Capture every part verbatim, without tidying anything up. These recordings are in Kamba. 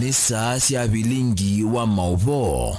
Nĩ saa sya vilingi wa maũvoo.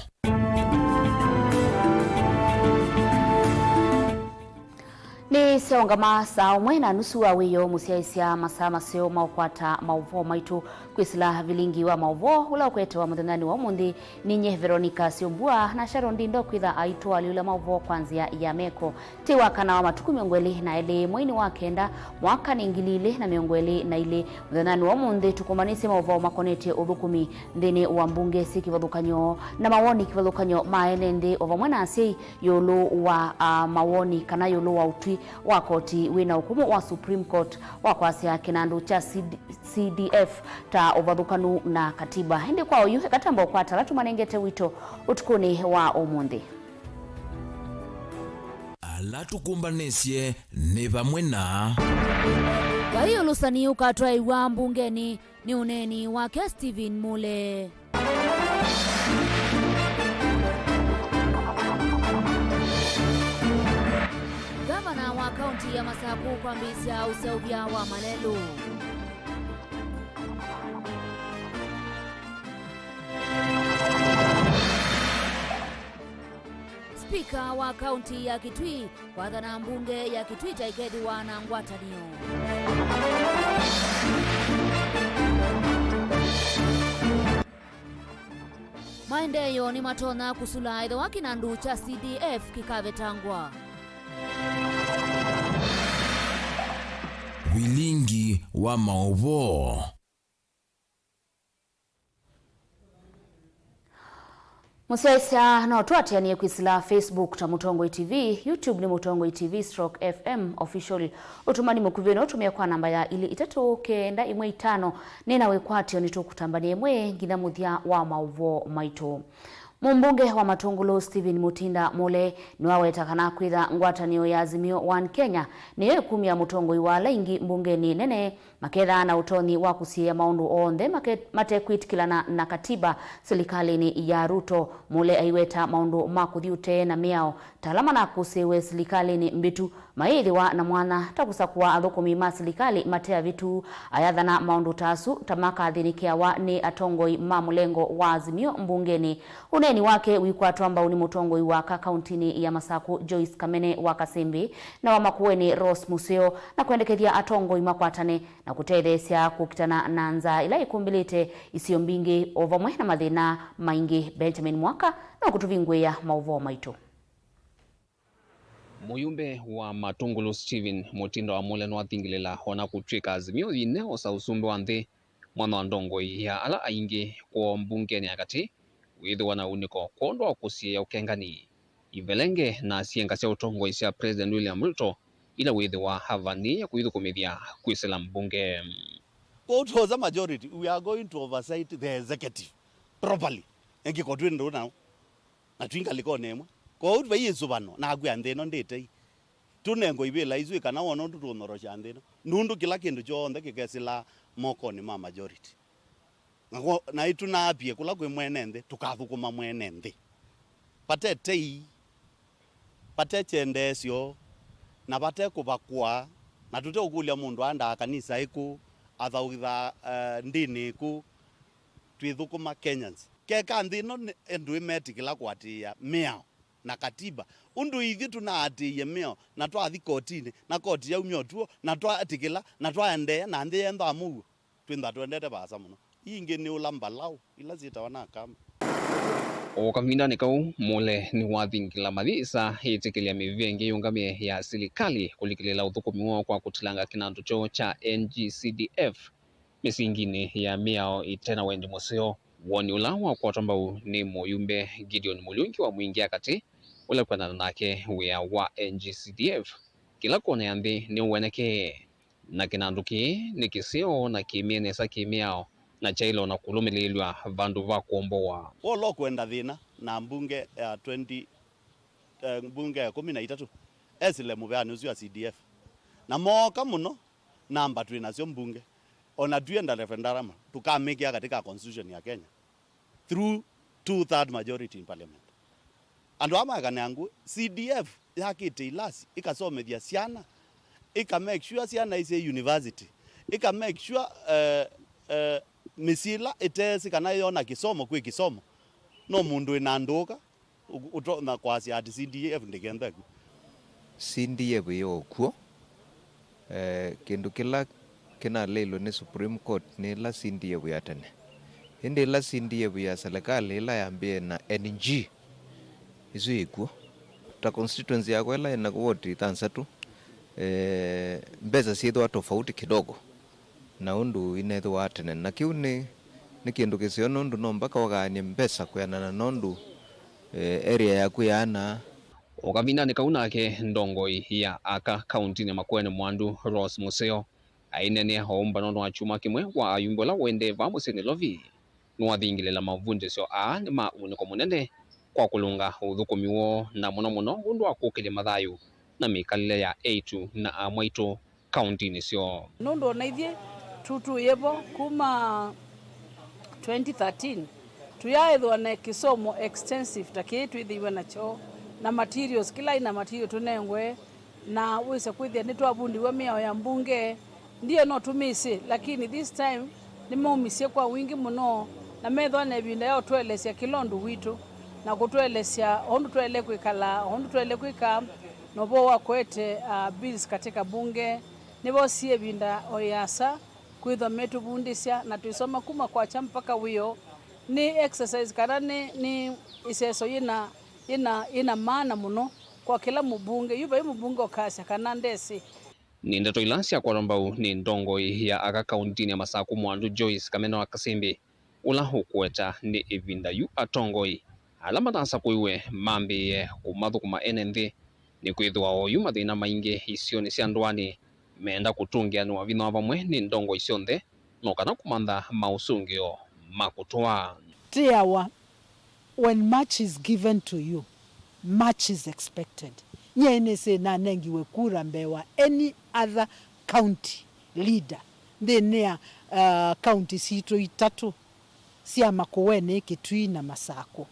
Nĩ syaũngama saa ũmwe na nusu wa wĩoo mũsyaĩĩsya masaa maseo ma ũkwata maũvoo maitũ. Kwĩsĩla vilingi wa maũvoo ũla ũkwetewa mũthenyanĩ wa ũmũnthĩ, ninyie Veronica Syombua na Sharon Ndindo kwĩtha aitũ alyũla maũvoo kwa nzĩa ya meko. Ti wa kana wa matukũ mĩongo ĩlĩ na elĩ, mweinĩ wa kenda, mwaka nĩ ngili ilĩ na mĩongo ĩlĩ na ilĩ. Mũthenyanĩ wa ũmũnthĩ tũkũmbanĩsye maũvoo makonetye ũthũkũmi nthĩnĩ wa mbunge syĩ kĩvathũkany'o na mawoni kĩvathũkany'o ma ene nthĩ o vamwe na asyai ĩũlũ wa, a, mawoni kana ĩũlũ wa ũtwi wa koti wĩ na ũkũmũ wa Supreme Court wa kwasya kĩnandũ kya C D, C D F ta ũvathũkanu na katiba. Ĩndĩ kwa oyu, eka twambe ũkwata ala tũmanengete wito ũtukũnĩ wa ũmũnthĩ. Ala tũkũmbanĩsye nĩ vamwe na. Vai ũlũsani ũkatwaĩwa mbungenĩ nĩ ũneeni wake Stephen Mule. Ngavana wa kaunti ya Masaku kwambĩĩsya ũseũvya wa malelũ. Spika wa kaunti ya Kitui kwathana mbunge ya Kitui ta ĩkethĩwa na ngwatanĩo. Maendeeo nĩmatonya kũsula ethĩwa kĩnandũ kya C D F kĩkavetangwa. Vilingi wa maũvoo. Mũsyaĩĩsya, no tũatĩanĩe kwĩsĩla Facebook ta Mũtongoi T V, YouTube nĩ Mũtongoi T V stroke F M Official. Ũtũmani mũkuvĩ no ũtũmĩe kwa namba ya ilĩ itatũ kenda ĩmwe itano. Nĩ na wĩkwatyo nĩtũkũtambany'a ĩmwe nginya mũthya wa maũvoo maitũ. Mũmbunge wa Matũngũlũ Stephen Mutinda Mule nĩwaweta kana kwĩtha ngwatanĩo ya Azimio One Kenya nĩyo ĩkumya mũtongoi wa ala aingĩ mbungenĩ nene makethaa na ũtonyi wa kũsiĩĩa maũndũ onthe make-, matekwĩtĩkĩlana na katiba silikalĩnĩ ya Ruto. Mule aiweta maũndũ ma kũthi ũtee na mĩao ta ala manakũsĩĩwe silikalĩnĩ mbĩtu mayĩthĩwa na mwanya ta kũsakũa athũkũmi ma silikalĩ mate avĩtu. Ayathana maũndũ ta asu ta makathĩnĩkĩawa nĩ atongoi ma mũlengo wa Azimio mbungenĩ. Ũneeni wake wikwatwa mbau nĩ mũtongoi wa aka kauntinĩ ya Masaku Joyce Kamene wa Kasembe na wa Makueni Rose Museo, na kwendekethya atongoi makwatane na kũtetheesya kũkitana na nzaa ĩla ĩkumbĩlĩte isio mbingĩ o vamwe na mathĩna maingĩ. Benjamin Mwaka nũkũtũvingũĩa maũvoo maitũ. Mũyumbe wa Matũngũlũ Stephen Mutinda wa Mule nĩwathingĩlĩla ona kũtw'ĩka Azimio yĩneosa ũsumbĩ wa nthĩ, mwana wa ndongoi ya ala aingĩ kwoo mbungenĩ ya katĩ, wĩthĩwa na unĩko kwondũ wa kũsiĩĩa ũkengani, ivelenge na syĩnga sya ũtongoi sya President William Ruto, ila wĩthĩwa avanĩĩe kũithũkũmĩthya kwĩsĩla mbunge. Kwoou twosa majority, we are going to oversight the executive properly. Ĩngĩ ko twĩ ndũũ nao. Na twĩ ngalĩkonĩ ĩmwe. Kwoou vai ĩsũvano, nakwĩa nthĩ ĩno ndĩ tei. Tũnengwe ivĩla isu ĩ kana wona ũndũ tũũnyorosya nthĩ ĩno. Nũndũ kĩla kĩndũ kyonthe kĩkesĩlaa mokonĩ ma majority. Na kwo-, naĩ tũnaapie kũla kwĩ mwene nthĩ, tũkathũkũma mwene nthĩ. Vate tei, vate kyendeesyo, na vate kũvakũa, na tũteũkũlya mũndũ aendaa kanisa ĩkũ, athaũkĩthaa, eh, ndĩnĩ ĩkũ, twĩthũkũma Kenyans. Keka nthĩ ĩno nĩ andũ ĩmetĩkĩla kũatĩĩa mĩao na katiba. Ũndũ ithyĩ tũnaatĩĩie mĩao, na twathi kotinĩ, na koti yaumya ũtuo, na twatĩkĩla, na twaendeea, na nthĩ yendaa mũuo, twĩntha twendete vaasa mũno. Ii ingĩ nĩ ũla mbalaũ, ila syĩtawa na Akamba. O kavindanĩ kau, Mule nĩwathingĩla mathisa ĩtĩkĩlya mĩvĩa ĩngĩ yĩũngamĩe ya silikalĩ kũlikĩlĩla ũthũkũmi woo kwa kũtilanga kĩnandũ kyoo kya N G C D F mĩsinginĩ ya mĩao ĩte na wendi mũseo. Woni ũla wakwatwa mbau nĩ mũyumbe Gideon Mũlyũngi wa Mwingi ya Katĩ, ũla kwendana nake wĩa wa N G C D F kĩla kona ya nthĩ nĩũwenekee, na kĩnandũ kĩĩ nĩ kĩseo na kĩmĩe nesa kĩmĩao, na kyaĩle ona kũlũmĩlĩĩlw'a vandũ va kũomboa. Wolo kwenda thĩna na mbunge ya twenty, eh, mbunge ya ĩkũmi na itatũ esĩle mũveanĩ ũsu wa C D F, na mooka mũno namba twĩ nasyo mbunge, ona twĩenda referendum, tũkamĩkĩa katĩ ka constitution ya Kenya through two-third majority in parliament. Andũ aa makanĩa ngũ, C D F yakĩte ilasi, ĩkasomethya syana, ĩka make sure syana isyĩ university, ĩka make sure, eh, eh, Mĩsyĩ ĩla ĩteesĩ kana yona kĩsomo kwĩ kĩsomo, no mũndũ wĩ na ndũũka ũ-, ũtonya kwasya atĩ C D F ndĩkenda kw'o. C D F yĩ o kw'o. Eh, kĩndũ kĩla kĩnaleilwe nĩ Supreme Court nĩ ĩla C D F ya tene. Ĩndĩ ĩla C D F ya serikali ĩla yambĩĩe na N G, ĩsu yĩ kw'o. Ta constituency yakwa ĩla ĩna ward thanthatũ, eh, mbesa syĩthĩwa tofauti kidogo na ũndũ inethĩwa tene. Na kĩu nĩ, nĩ kĩndũ kĩseo nũndũ no mpaka ũgaanie mbesa kwĩanana na ũndũ, eh, area yaku yaana. O kavindanĩ kau nake, ndongoi ya aka kauntinĩ ya Makueni Mwandu, Rose Mũseo, aineenea o ũmbano wa kyumwa kĩmwe wa ayumbe ũla ũendee vaa mũsyĩ Nairobi, nĩwathingĩlĩla mavundĩsyo aa nĩ ma ũnĩko mũnene kwa kũlũnga ũthũkũmi woo, na mũno mũno ũndũ wa kũkĩlya mathayũ na mĩkalĩle ya eĩtu na amwaitũ kauntinĩ syoo. Nũndũ o na ithyĩ tũtũĩe vo kuma twenty thirteen, tũyaaĩthĩwa na kĩsomo extensive ta kĩĩ twĩthĩiwe nakyo, na materials, kĩla aina material tũnengwe, na wĩse kwĩthĩa nĩtwavundiw'a mĩao ya mbunge. Ndiyo no tũmĩsĩ, lakini this time nĩmaumisye kwa wingĩ mũno, na methĩwa na ĩvinda ya ũtũelesya kĩla ũndũ witũ, na kũtũelesya ũndũ twaĩle kwĩkala, ũndũ twaĩle kwĩka, na ũvoo wa kũete, ah, bills katika bunge. Nĩvosie ĩvinda o ĩasa kwĩthwa metũvundĩsya, na twĩsoma kuma kwakya mpaka wĩoo. Nĩ exercise kana nĩ, nĩ ĩseso yĩna, yĩna, yĩna maana mũno kwa kĩla mũbunge. Yu vai mũbunge ũkasya kana ndesĩ. Nĩ ndeto ila syakwatwa mbau nĩ ndongoi ya aka kauntinĩ ya Masakũ Mwandu, Joyce Kamene wa Kasimbi, ũla ũkũweta nĩ ĩvinda yu atongoi ala matasakũiwe mambĩĩe kũmathũkũma ene nthĩ, nĩkwĩthĩwa oyu mathĩna maingĩ isionĩ sya ndũanĩ meenda kũtũngĩanĩwa vinya wa vamwe nĩ ndongoi syonthe, no kana kũmantha maũsũngĩo ma kũtũa. Tĩawa, when much is given to you, much is expected. Nyie nĩsĩ nanengiwe kura mbee wa any other county leader nthĩnĩ ya, uh, county sitũ itatũ sya Makueni, Kitui na Masakũ.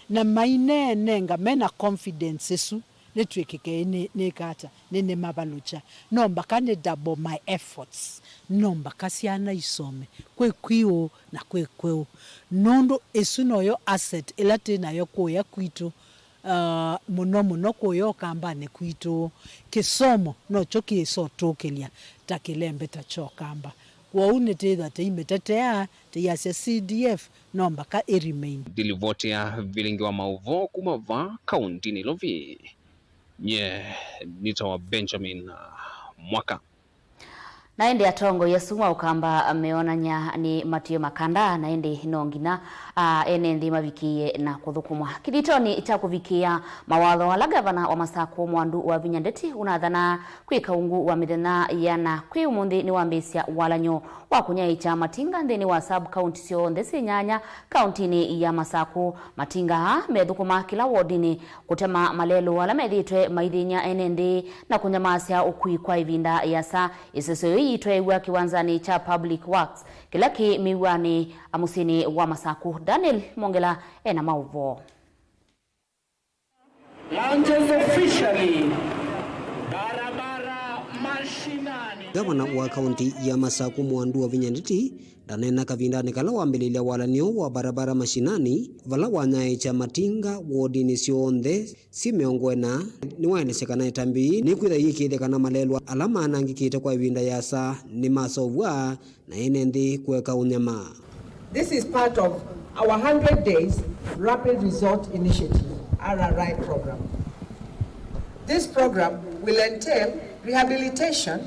Na maineenenga mena confidence ĩsu, nĩtwĩkĩke nĩ, nĩka ata, nĩnĩmavalũkya. No mpaka nĩ double my efforts. No mpaka syana isome. Kwĩ kwiũ na kwĩ kweũ. Nũndũ ĩsu noyo asset ĩla twĩ nayo kũya kwitũ, uh, mũno mũno kũya Ũkambanĩ kwitũ. Kĩsomo nokyo kĩsotũkĩlya ta kĩlembeta kya Ũkamba. Kwoou nĩtĩthwa tũimĩtetea, tũiasya C D F no mpaka ĩ remain. Ndilivoti ya vilingi wa maũvoo kuma vaa kaunti Nairobi. Nye nĩtawa Benjamin, ah, Mwaka. Na ĩndĩ atongoi asu ma Ũkamba meonany'a nĩ matwĩe makanda, na ĩndĩ no nginya, ah, ene nthĩ mavikĩĩe na kũthũkũmwa. Kĩthitonĩ kya kũvikĩĩa mawatho ala gavana wa Masakũ Mwandu Wavinya Ndeti ũnathana kwĩka ungu wa mĩthenya yĩana, kwĩ ũmũnthĩ nĩwambĩĩsya walany'o wa kũnyaĩĩkya matinga nthĩnĩ wa sub county syonthe syĩ nyanya kauntinĩ ya Masakũ. Matinga aa methũkũma kĩla wodinĩ kũtema malelũ ala methĩĩtwe maithĩny'a ene nthĩ na kũnyamasya ũkui kwa ĩvinda ĩasa. Ĩseso yĩĩ yĩtwaĩw'a kĩwanzanĩ kya Public Works kĩla kĩ mĩw'anĩ a mũsyĩnĩ wa Masakũ. Daniel Mongela ena maũvoo. Launches officially Barabara Mashinani. Gavana wa kaunti ya Masakũ Mwandu Wavinya Ndeti ndaneena kavindanĩ kala wambĩlĩlya walany'o wa Barabara Mashinani, vala wanyaĩĩkya matinga wodinĩ syonthe syĩ mĩongo ĩna. Nĩwaelesya kana ĩtambya yĩĩ nĩkwĩtha yĩkĩĩthya kana malelũ ala manangĩkĩte kwa ĩvinda yĩasa nĩmaseũvw'a na ene nthĩ kũeka ũnyama. This is part of our hundred days Rapid Resort Initiative, R R I program. This program will entail rehabilitation,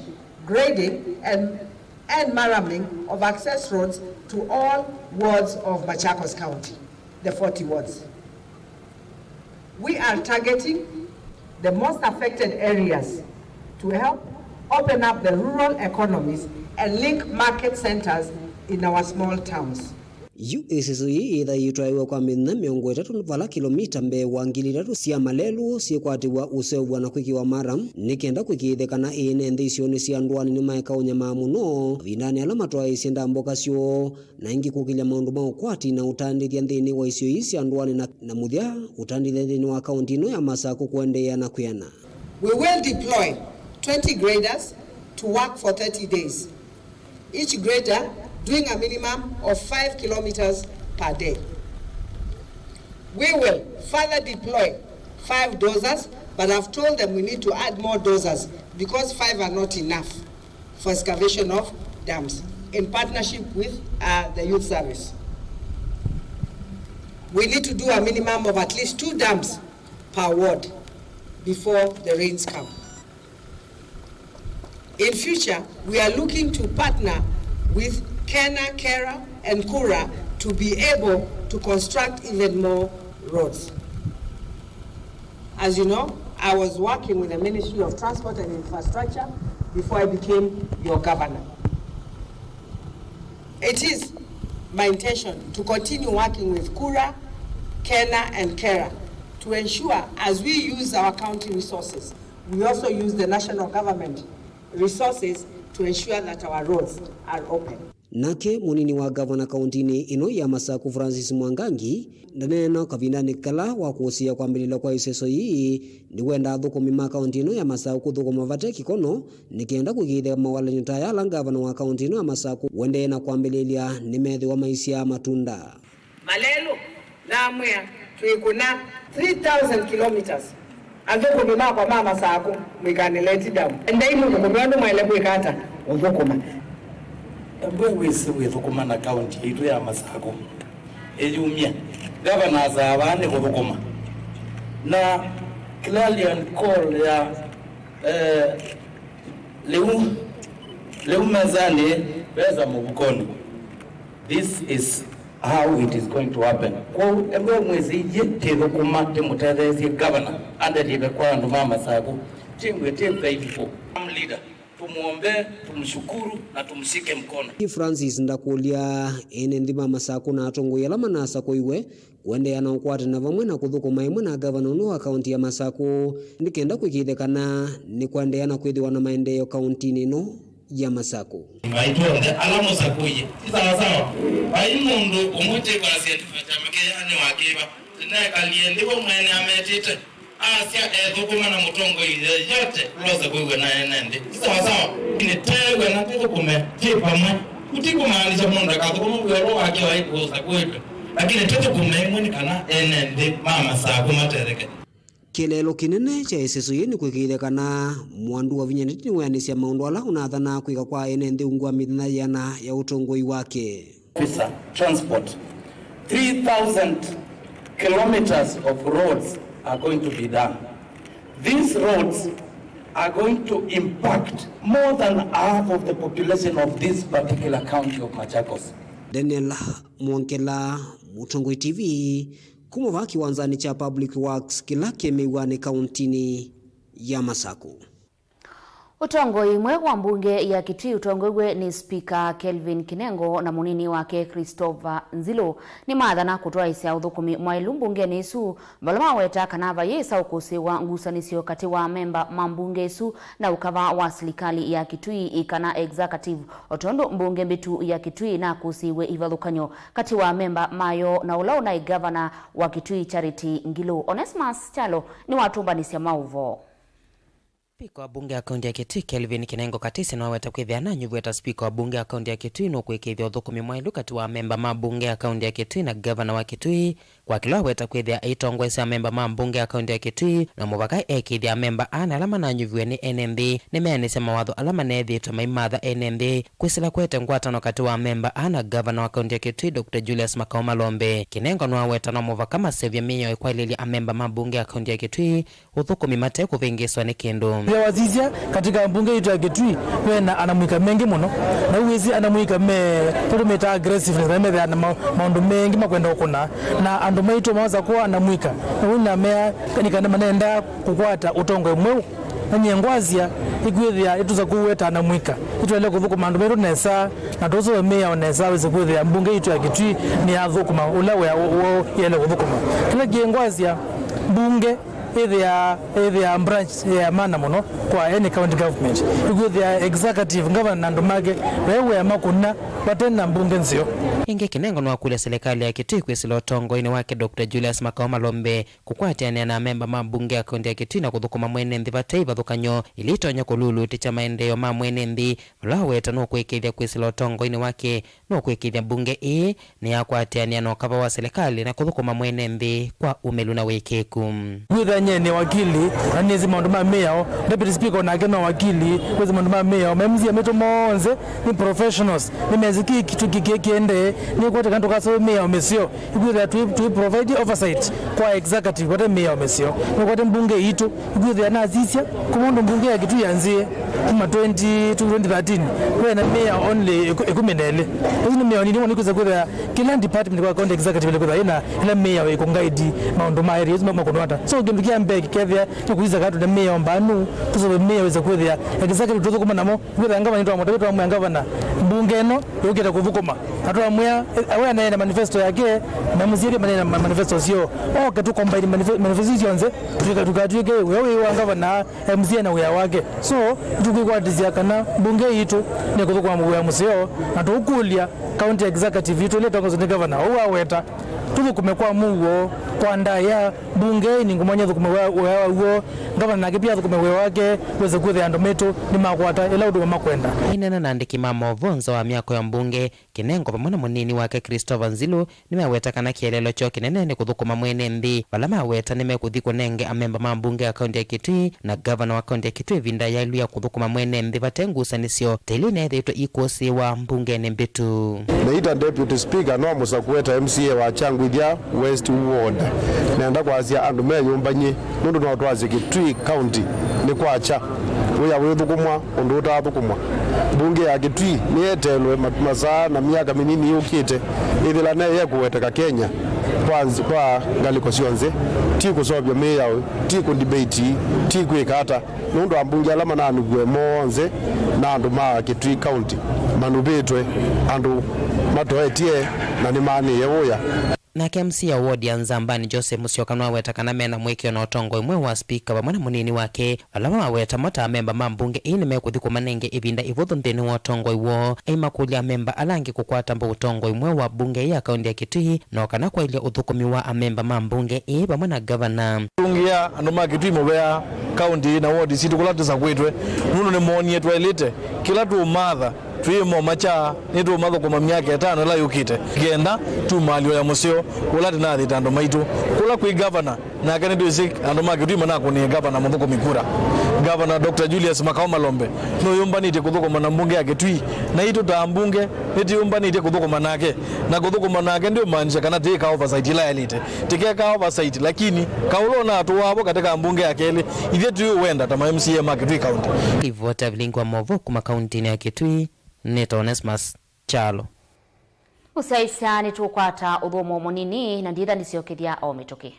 grading, and, and murraming of access roads to all wards of Machakos County, the forty wards. We are targeting the most affected areas to help open up the rural economies and link market centers in our small towns. Yu ĩseso yĩĩ yĩthaĩtwaĩwe kwa mĩthenya mĩongo ĩtatũ vala kilomita mbee wa ngili itatũ sya malelũ syĩkwatĩw'a ũseũvw'a na kwĩkĩwa murram, nĩ kenda kũĩkĩĩthya kana ene nthĩ isionĩ sya ndũanĩ nĩmaeka ũnyamaa mũno mavindanĩ ala matwaĩĩsye ndambũka syoo. Na ĩngĩ kũkĩlya maũndũ ma ũkwati na ũtandĩthya nthĩnĩ wa isio ii sya ndũanĩ na, na mũthya ũtandĩthya nthĩnĩ wa kaunti ĩno ya Masakũ kũendeea na kwĩana. We will deploy twenty graders to work for thirty days. Each grader doing a minimum of five kilometers per day. We will further deploy five dozers, but I've told them we need to add more dozers because five are not enough for excavation of dams in partnership with, uh, the youth service. We need to do a minimum of at least two dams per ward before the rains come. In future, we are looking to partner with KeNHA, KeRRA, and KURA to be able to construct even more roads. As you know, I was working with the Ministry of Transport and Infrastructure before I became your governor. It is my intention to continue working with KURA, KeNHA, and KeRRA to ensure, as we use our county resources, we also use the national government resources to ensure that our roads are open. Nake mũnini wa ngavana kaũntĩnĩ ĩno ya Masaku, Francis Mwangangi, ndaneena kavindanĩ kala wa kũsĩĩa kwambĩlĩlya kwa ĩseso yĩĩ, nĩwenda athũkũmi ma kaũntĩ ĩno ya Masaku kũthũkũma vate kĩkono nĩ kenda kũĩkĩĩthya mawalany'o ta aya ala ngavana wa kaũntĩ ĩno ya Masaku ũendee na kwambĩlĩlya nĩmethĩwa maisyaa matunda. Malelũ, namwĩa, twĩkũna three thousand kilometers. Athũkũmi makwa ma Masaku, mwĩkanĩle ti damu. Endai mũthũkũme ũndũ mwaĩle kwĩka ata? Ũthũkũma. Embwe wĩsĩ wĩthũkũma na kaũntĩ yaitũ ya Masaku ĩyumya. Ngavana asaa vaa nĩ kũthũkũma. Na clarion call ya, eh, lĩu, lĩu mesanĩ, vesa mũvukonĩ. This is how it is going to happen. Kwoou, embwe mwĩsĩ ithyĩ tĩthũkũma tĩmũtetheesye ngavana andelive kwa andũ ma Masaku. Timbwe tĩ faithful. Leader, tumuombe, tumshukuru na tumshike mkono. Francis ndakũlya ene nthĩ ma Masaku na atongoi ala manasakũiwe kũendeea na ũkwatana vamwe na kũthũkũma ĩmwe na ngavana ũnũ wa kaũntĩ ya Masaku nĩ kenda kũĩkĩĩthya kana nĩ kũendeea na kwĩthĩwa na maendeeo kaũntĩnĩ ĩno ya Masaku. Maitũ onthe ala mũsakũie ti sawasawa. Vai mũndũ ũmwe twĩkwasya nĩ wa kyama kĩya nĩ wa kĩva. Tũneekalie nthĩ vo mwene ametĩte, asya ethũkũma na mũtongoi yeyote ũla ũsakũiwe na ene nthĩ. Ti sawasawa. Nĩ teew'e na tũthũkũme twĩ vamwe. Kũtikũmaanisha mũndũ akathũkũma wĩa ũla wake waĩ ũsakũĩtwe, lakini tũthũkũme ĩmwe nĩ kana ene nthĩ ma Masaku matetheke. Kĩeleelo kĩnene kya ĩseso yĩĩ nĩ kũĩkĩĩthya kana Mwandu Wavinya Ndeti nĩweanĩsya maũndũ ala ũnathana kwĩka kwa ene nthĩ ungu wa mĩthenya yĩana ya ũtongoi wake. Officer, transport, three thousand kilometers of roads are going to be done. These roads are going to impact more than half of the population of this particular county of Machakos. Daniel Mwongela, Mũtongoi T V, kuma vaa kĩwanzanĩ kya Public Works kĩla kĩ Mĩw'anĩ kaũntĩnĩ ya Masaku. Ũtongoi mweũ wa mbunge ya Kitui ũtongoew'e nĩ Spika Kelvin Kinengo na mũnini wake Christopher Nzilu nĩmathana kũtwaĩsya ũthũkũmi mwaĩlu mbungenĩ ĩsu, vala maweta kana vayĩsa ũkũsĩĩwa ngusanĩsyo katĩ wa amemba ma mbunge ĩsu na ũkava wa silikalĩ ya Kitui kana executive, o tondũ mbunge mbĩtu ya Kitui nakũsĩĩwe ivathũkany'o katĩ wa amemba mayo na ũla ũnaĩ ngavana wa Kitui Charity Ngilu. Onesmus Kyalo nĩwatũmbanĩsya maũvoo. Spika wa mbunge ya kaunti ya Kitui, Kelvin Kinengo Katisi, nĩwaweta kwĩthĩa ananyuvw'a ta spika wa mbunge ya kaunti ya Kitui nũkwĩkĩĩthya ũthũkũmi mwaĩlu katĩ wa amemba ma mbunge ya kaunti ya Kitui na ngavana wa Kitui, kwa kĩla waweta kwĩthĩa aitongoesya amemba ma mbunge ya kaunti ya Kitui, na mũvaka ekĩĩthya amemba aa na ala mananyuviwe nĩ ene nthĩ nĩmeanĩsya mawatho ala maneethĩĩtwe maimatha ene nthĩ, kwĩsĩla kũete ngwatanĩo katĩ wa amemba aa na ngavana wa kaunti ya Kitui, Doctor Julius Makau Malombe. Kinengo nĩwaweta no mũvaka masevye mĩao ĩkwaĩlĩlya amemba ma mbunge ya kaunti ya Kitui ũthũkũmi mate kũvĩngĩĩswa nĩ kĩndũ. Ĩla wasisya katika mbunge yitũ ya Kitui, ve na anamwĩka mengĩ mũno, na ũwĩsĩ anamwĩka me, tũtũmĩtaa aggressiveness, na methĩaa na ma-, maũndũ mengĩ makwenda ũkũna, na andũ maitũ maosa kwa anamwĩka, na ũu namea nĩ kana manendaa kũkwata ũtongoi mweũ. Na nyie ngwasya, ĩkwĩthĩa ĩtũsakũwe ta anamwĩka, ĩtwaĩle kũthũkũma andũ maitũ nesa, na tũsũve mĩao nesa, wĩsĩ kwĩthĩa mbunge yitũ ya Kitui nĩyathũkũma ũla wĩa woo yaĩle kũthũkũma. Kĩla kĩĩ ngwasya, mbunge Ĩthĩa, ĩthĩa branch ya mana mũno kwa any county government. Ĩkwĩthĩa executive, governor na andũ make, ve wĩa makũna vate na mbunge nzeo. Ĩngĩ, Kinengo nĩwakũlya silikalĩ ya Kitui kwĩsĩla ũtongoinĩ wake Doctor Julius Makao Malombe kũkwatĩanĩa na amemba ma mbunge ya kaunti ya Kitui na kũthũkũma mwene nthĩ vate ivathũkany'o ila itonya kũlulutĩkya maendeeo ma mwene nthĩ, vala waweta nũkwĩkĩĩthya kwĩsĩla ũtongoinĩ wake nũkwĩkĩĩthya mbunge ĩĩ nĩyakwatĩanĩa na ũkava wa silikalĩ na kũthũkũma mwene nthĩ kwa ũmĩlu na wĩkĩĩku. Kwĩthĩa nyie nĩ wakili, na nĩsĩ maũndũ ma mĩao. Deputy Speaker onake no wakili, kwĩsĩ maũndũ ma mĩao. Ma M C A maitũ monthe nĩ professionals, nĩmesĩ kĩĩ kĩtu kĩkĩe kĩendee, nĩkwatĩka tũkasũvĩ mĩao mĩseo. Ĩkwĩthĩa tũi, tũi provide oversight kwa executive vate mĩao mĩseo. Nĩkwate mbunge itũ, ĩkwĩthĩa nasisya, kuma ũndũ mbunge ya Kitui yanzĩe kuma twenty to twenty thirteen, kwĩ na mĩao only ĩkũ-, ĩkũmi na ĩlĩ. Ĩsu nĩ mĩao nini mũno, nĩkwĩsa kwĩthĩa kĩla department kwa county executive ĩkwĩthĩa ĩna ĩla mĩao ĩkũngaidi maũndũ ma area ĩsu makũnwata. So kĩndũ kya mbee kĩkethĩa nĩ kũsisya kana twĩ na mĩao mbanu, tũsũve mĩao ĩsa kwĩthĩa executive tũthũkũma namo. Kwĩthĩa ngavana nĩtwamũtavya, twamwĩa ngavana, mbunge ĩno yũkĩte kũthũkũma. Na twamwĩa, eh, we aneene manifesto yake, na M C A maneene ma-, manifesto syoo. Oke tũ combine manife-, manifesto isu syonthe, tũka-, tũkatw'ĩke wĩa wĩ wa ngavana, M C A na wĩa wake. So, nĩtũkwĩkwatĩsya kana mbunge yitũ nĩkũthũkũma wĩa mũseo, na tũũkũlya county executive yitũ ĩla ĩtongozwe nĩ ngavana ũu aweta, tũthũkũme kwa mũuo, kwa ndaĩa, mbunge nĩ ngũmwanya thũkũme wĩa, wĩa waw'o, ngavana nake pia athũkũme wĩa wake, wĩse kwĩthĩa andũ maitũ nĩmakwata ĩla ũndũ makwenda. Aineena na andĩki ma maũvoo nza wa myako ya mbunge, Kinengo vamwe na mũnini wake Christopher Nzilu nĩmeweta kana kĩeleelo kyoo kĩnene nĩ kũthũkũma mwene nthĩ, vala maweta nĩmekũthi kũnenge amemba ma mbunge ya kaunti ya Kitui na ngavana wa kaunti ya Kitui ĩvinda yaĩlu ya kũthũkũma mwene nthĩ vate ngusanĩsyo ta ila ineethĩĩtwe ikũsĩĩwa mbungenĩ mbĩtu. Nĩ ta Deputy Speaker no mũsakũe ta M C A wa Kyangwithia West Ward. Nenda kwasya andũ meyũmbany'e nũndũ no twasye Kitui County nĩ kwakya. Wĩa wĩthũkũmwa ũndũ ũtaathũkũmwa. Mbunge ya Kitui nĩyeteelwe ma-, masaa na myaka mĩnini yũkĩte, ĩthĩla neyekũweteka Kenya kwa nz-, kwa ngalĩko syonthe, ti kũseũvya mĩao, ti kũdebate, ti kwĩka ata, nũndũ ambunge ala mananĩw'e monthe na andũ ma Kitui County manuvĩtwe, andũ matoetye na nĩmaanĩie wĩa. Nake M C A wa ward ya Nzambani, Joseph Musyoka, nĩwaweta kana mena mũĩkĩĩo na ũtongoi mweũ wa spika vamwe na mũnini wake, vala maweta mo ta amemba ma mbunge ĩĩ nĩmekũthi kũmanenge ĩvinda ĩvũthũ nthĩnĩ wa ũtongoi woo, aimakũlya amemba ala angĩ kũkwata mbau ũtongoi mweũ wa mbunge ĩĩ ya kaunti ya Kitui, no kana kwaĩlya ũthũkũmi wa amemba ma mbunge ĩĩ vamwe na ngavana. Tũngĩa andũ ma Kitui mũvea kaunti na ward sitũ kũla tũsakwĩtwe, nũndũ nĩmoonie twaĩlĩte kĩla tũũmatha. Twĩĩmo makya nĩtũũmathũkũma myaka ĩtano ĩla yũkĩte, kenda tumaalyo ya mũseo ũla tũnathĩte andũ maitũ. Kũla kwĩ ngavana, nake nĩtwĩsĩ andũ ma Kitui manakũnĩe ngavana mũthũkũmi kura. Ngavana Doctor Julius Makao Malombe nũyũmbanĩtye kũthũkũma na mbunge ya Kitui, naitũ ta ambunge nĩtwĩyũmbanĩtye kũthũkũma nake, na kũthũkũma nake ndĩũmaanisya kana tĩĩka oversight ĩla yaĩlĩte. Tĩkeka oversight, lakini kaũla ũnatũaa vo katĩ ka mbunge ya kelĩ, ithyĩ tũiũwenda ta ma M C A ma Kitui County. Livoti ya vilingi wa maũvoo kuma kauntinĩ ya Kitui, nĩtawa Onesmus Kyalo. Ũsyaĩĩsya nĩtũkwata ũthũmũo mũnini na nditha nĩsyokethya o mĩtũkĩ.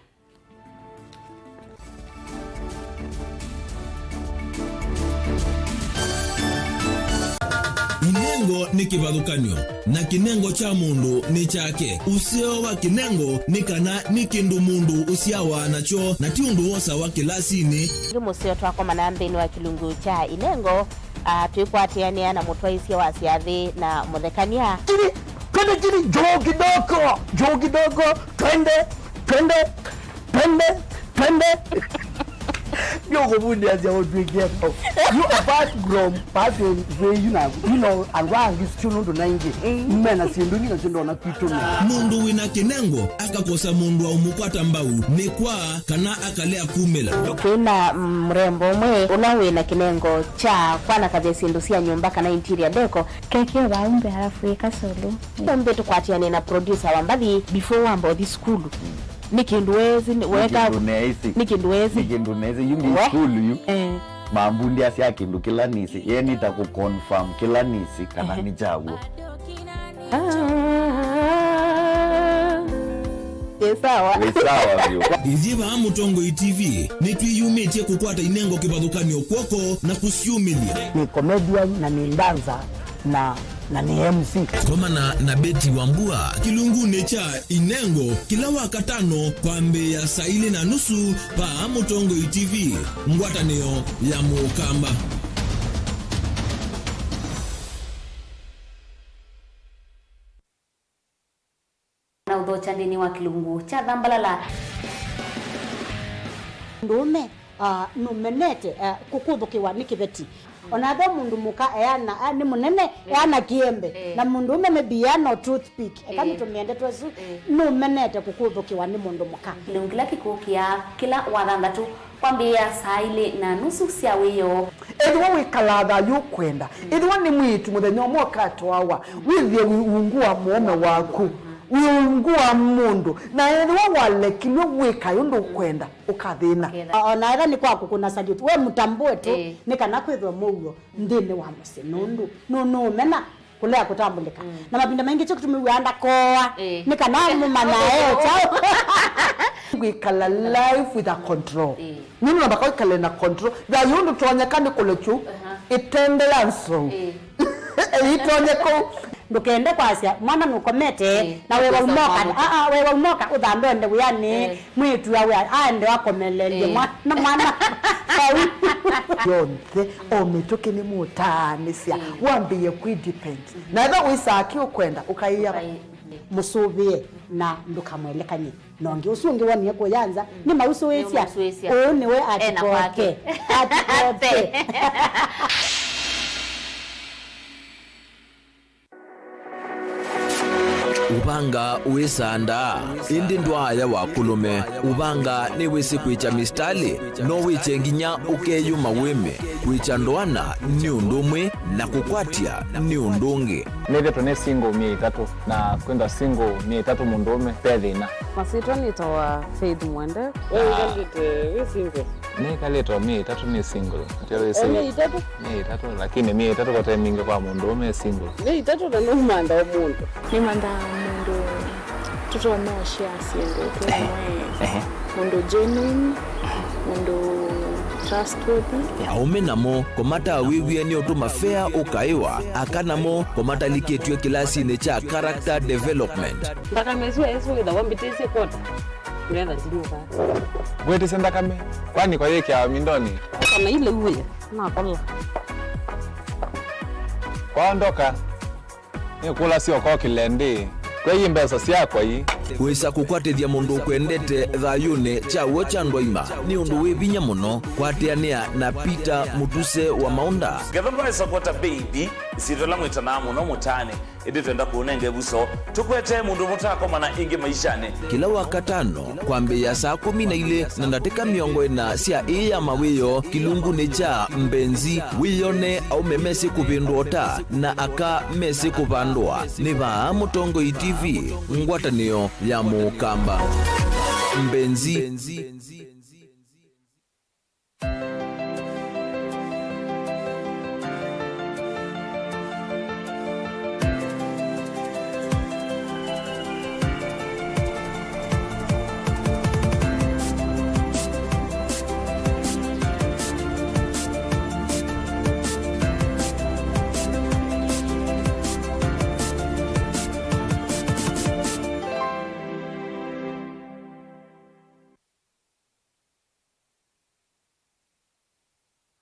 Inengo nĩ kĩvathũkany'o, na kĩnengo kya mũndũ nĩ kyake. Ũseo wa kĩnengo nĩ kana nĩ kĩndũ mũndũ ũsyawa nakyo, na ti ũndũ wosawa kĩlasinĩ. Nĩ mũseo twakomana nthĩnĩ wa kĩlungu kya inengo, ah, twĩkwatĩanĩa na mũtwaĩsya wa syathĩ na mũthekany'a. Chini, twende chini, juu kidogo, juu kidogo, twende, twende, twende, twende. Nĩũkũvundĩasya ũtwĩkie kau. You, apart from pathway yu naku, you know, andũ angĩ sio nũndũ naingĩ mena syĩndũ ingĩ nasyo ndona kwitũ. Mũndũ wĩna kĩnengo akakosa mũndũ wa ũmũkwata mbau nĩ kwa kana akalea kumĩla. Kwĩna, mm, mũrembo ũmwe ũla wĩna kĩnengo kya kwanakavya syĩndũ sya nyũmba kana interior decor. Keke vau mbee alafu ĩka solo. Ũmbe tũkwatĩane na producer wa mbathi before wamba ũthi sukulu. Nĩ kĩndũ wesĩ, nĩ weka, nĩ kĩndũ neesĩ. Nĩ kĩndũ wesĩ. Nĩ kĩndũ neesĩ. Yu ndi sukulu yu. Eh. Mambundĩasya kĩndũ kĩla nĩsĩ. Ye nĩta kũ confirm kĩla nĩsĩ kana nĩ kyaw'o. Ah. Ĩ sawa. Wĩ sawa vyũ. Ithyĩ vaa Mũtongoi T V nĩtwĩyumĩtye kũkwata inengo kĩvathũkany'o kw'oko na kũsyumĩlya. Nĩ comedian na nĩ dancer. Na, na nĩ M C. Komana na Betty Wambua kĩlungunĩ kya Inengo kĩla Wakatano kwambĩĩa saa ilĩ na nusu vaa Mũtongoi T V, ngwatanĩo ya Mũkamba. Na ũthokya nthĩnĩ wa kĩlungu kya Thambalala. Mũndũũme, ah, nũmenete, ah, kũkũthũkĩwa nĩ kĩveti. O na ethĩwa mũndũ mũka eana, ah, nĩ mũnene, eh, eana kĩembe, eh, na mũndũũme maybe eana o toothpick, eka, eh, nĩtũmĩe ndeto ĩsu, eh, nũmenete kũkũthũkĩwa nĩ mũndũ mũka. Kĩlungu kĩla kĩkũkĩa kĩla Wathanthatũ kwambĩĩa saa ilĩ na nusu sya wĩoo. Ethĩwa wĩkalaa thayũ ũkwenda, ethĩwa nĩ mwĩĩtu mũthenya ũmwe ũkatwawa, wĩthĩe wĩ ungu wa mũũme waku, wĩ ungu wa mũndũ, na ethĩwa walekilw'e wĩkae ũndũ ũkwenda, ũkathĩna. Ũkethĩa. O na ethĩwa nĩ kwa kũkũna salute, we mũtambũe tu, ĩĩ, nĩ kana kwĩthwe mũuo nthĩnĩ wa mũsyĩ, nũndũ nũ-, nũũmena kũlea kũtambũlĩka. Mm. Na mavinda maingĩ kyo kĩtumi wĩaa ndakoa, eh, nĩ kana mũmanya e kyaũ. Kwĩkala life with a control. Eh. Nũndũ nambaka wĩkale na control. Thayũ ndũtonyeka nĩ kũlekyu, aha, ĩtende ya nzou. Eh. Ĩitonyeka. Ndũkende kwasya mwana nũkomete, eh, na wewa ũkosa umoka. Mwana. Ah, ah, wewa umoka, ũthambe ũende wĩanĩ. Eh. Mwĩĩtu awe aende akomelelye, eh, mwana, mwana vau. Yonthe, o mĩtũkĩ nĩmũtaanĩsya, mm, wambĩĩe kwĩdepend. Mm-hmm. Na ethĩwa wĩsaa kĩ ũkwenda, ũkaĩa. Ũkaĩ-, mm, mũsũvĩe na ndũkamwelekany'e na ũngĩ. Ũsu ũngĩ wonie kũya nza, mm, nĩ mausũĩsya. Nĩ mausũĩsya. Ũũ nĩwe ena kwake. Atikoke. Atikoke. Ũvanga wĩsandaa, ĩndĩ ndwaaya wa kũlũme. Ũvanga nĩwĩsĩ kwĩkya mistalĩ, no wĩkye nginya ũkeyũma wĩme. Kwĩkya ndoana nĩ ũndũ ũmwe na kũkwatya nĩ ũndũ ũngĩ. Nĩthĩtwe nĩ single myei ĩtatũ, na kwĩthwa single myei ĩtatũ mũndũũme, ve thĩna. Masyĩtwa nĩtawa Faith Mwende. We wĩkalĩte wĩ single? Nĩkalĩte o myei ĩtatũ nĩ single. Atĩ wĩsĩ. O myei ĩtatũ? Myei ĩtatũ, lakini myei ĩtatũ kote mingĩ kwa mũndũũme e single. Myei ĩtatũ na nũmantha o mũndũ. Nĩmanthaa mũndũ tũtonya ũshare syĩndũ twĩ. Ehe. Amwe. Ehe. Mũndũ genuine, mũndũ trustworthy. Aũme namo, kũmatawĩw'ĩa nĩ ũtũma fea ũkaĩwa, aka namo, kũmatalikĩtw'e kĩlasinĩ kya character development. Nthakame ĩsu ĩsu wĩthawa mbĩtĩsye kota. Ndetha ndinyuka. Ngwĩtĩsye nthakame, kwani kwa yĩkĩawa mindonĩ? Kana ile uwe, nakola. Kwaondoka, nĩkũlasya ũkokĩle ndĩ, kwei mbesa syakwa ii. Wĩsa kũkwatĩthya mũndũ ũkwendete thayũnĩ kya w'o kya ndwaima nĩ ũndũ wĩ vinya mũno. Kwatĩanĩa na Peter Mũtuse wa Maũnda. Ngetha ndwaĩsa kwata baby, ĩsyĩtwa ĩla mwĩtanaa mũno mũtaanĩ, ĩndĩ twenda kũũnenga ĩvuso, tũkwetee mũndũ mũtakomana ĩngĩ maishanĩ. Kĩla Wakatano, kwambĩĩa saa kũmi na ilĩ na ndatĩka mĩongo ĩna sya ĩĩ ya mawĩoo kĩlungunĩ kya Mbenzi, wĩyone aũme mesĩ kũvĩndũa ũta na aka mesĩ kũvandũa. Nĩ vaa Mũtongoi T V, ngwatanĩo ya Mũkamba. Mbenzi.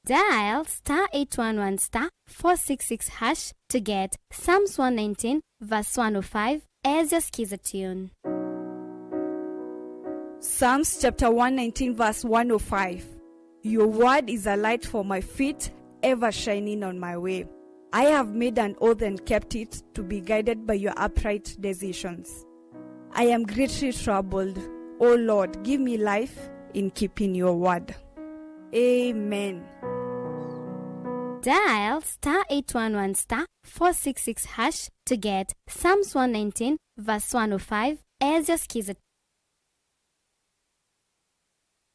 Dial star eight one one star four six six hash to get Psalms one nineteen verse one oh five as your Skiza tune. Psalms chapter one nineteen verse one oh five. Your word is a light for my feet, ever shining on my way. I have made an oath and kept it, to be guided by your upright decisions. I am greatly troubled. O Lord, give me life in keeping your word. Amen. Dial star eight one one star four six six hash to get Psalms one nineteen verse one oh five as your Skiza.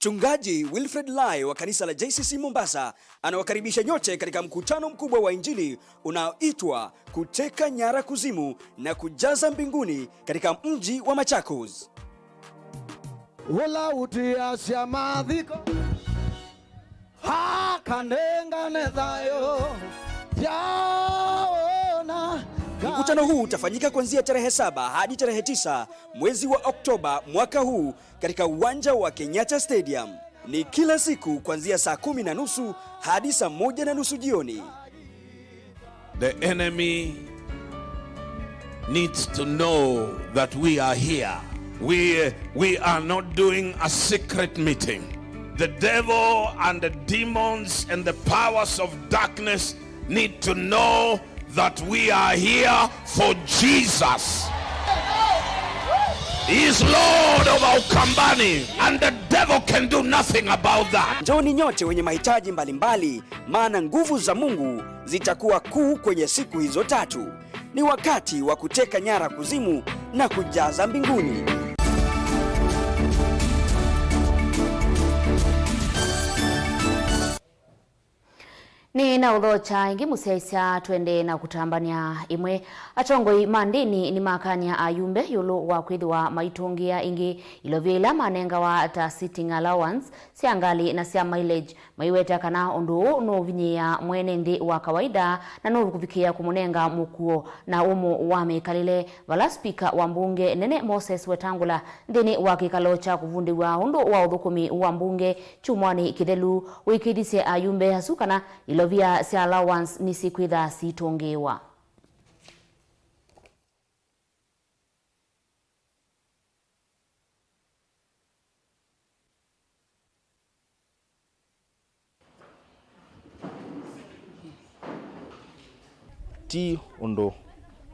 Mchungaji Wilfred Lai wa kanisa la J C C Mombasa anawakaribisha nyote katika mkutano mkubwa wa Injili unaoitwa Kuteka Nyara Kuzimu na Kujaza Mbinguni katika mji wa Machakos. Ũla ũtĩasya mathiko akanengane thayũ. Yao. Mkutano huu utafanyika kuanzia tarehe saba hadi tarehe tisa mwezi wa Oktoba mwaka huu katika uwanja wa Kenyatta Stadium. Ni kila siku kuanzia saa kumi na nusu hadi saa moja na nusu jioni. The enemy needs to know that we are here. We, we are not doing a secret meeting. The devil and the demons and the powers of darkness need to know that we are here for Jesus. He is Lord of our company, and the devil can do nothing about that. Njooni nyote wenye mahitaji mbalimbali, maana nguvu za Mungu zitakuwa kuu kwenye siku hizo tatu. Ni wakati wa kuteka nyara kuzimu na kujaza mbinguni. Nĩ na ũthokya ĩngĩ mũsyaĩĩsya, twende na kũtambany'a ĩmwe. Atongoi ma ndĩni nĩmakany'a ayumbe ĩũlũ wa kwĩthĩwa maitũngĩa ĩngĩ ilovia ila manengawa ta sitting allowance sya ngalĩ na sya mileage, maiweta kana ũndũ ũũ nũũvinyĩĩa mwene nthĩ wa kawaida na nũkũvikĩĩa kũmũnenga mũkuo na ũmũ wa mĩkalĩle, vala spika wa mbunge nene Moses Wetangula nthĩnĩ wa kĩkalo kya kũvundĩw'a ũndũ wa ũthũkũmi wa mbunge kyumwanĩ kĩthelu, wĩkĩthisye ayumbe asu kana ilovia sya allowance nĩsyĩkwĩtha sitũngĩĩwa. Ti ũndũ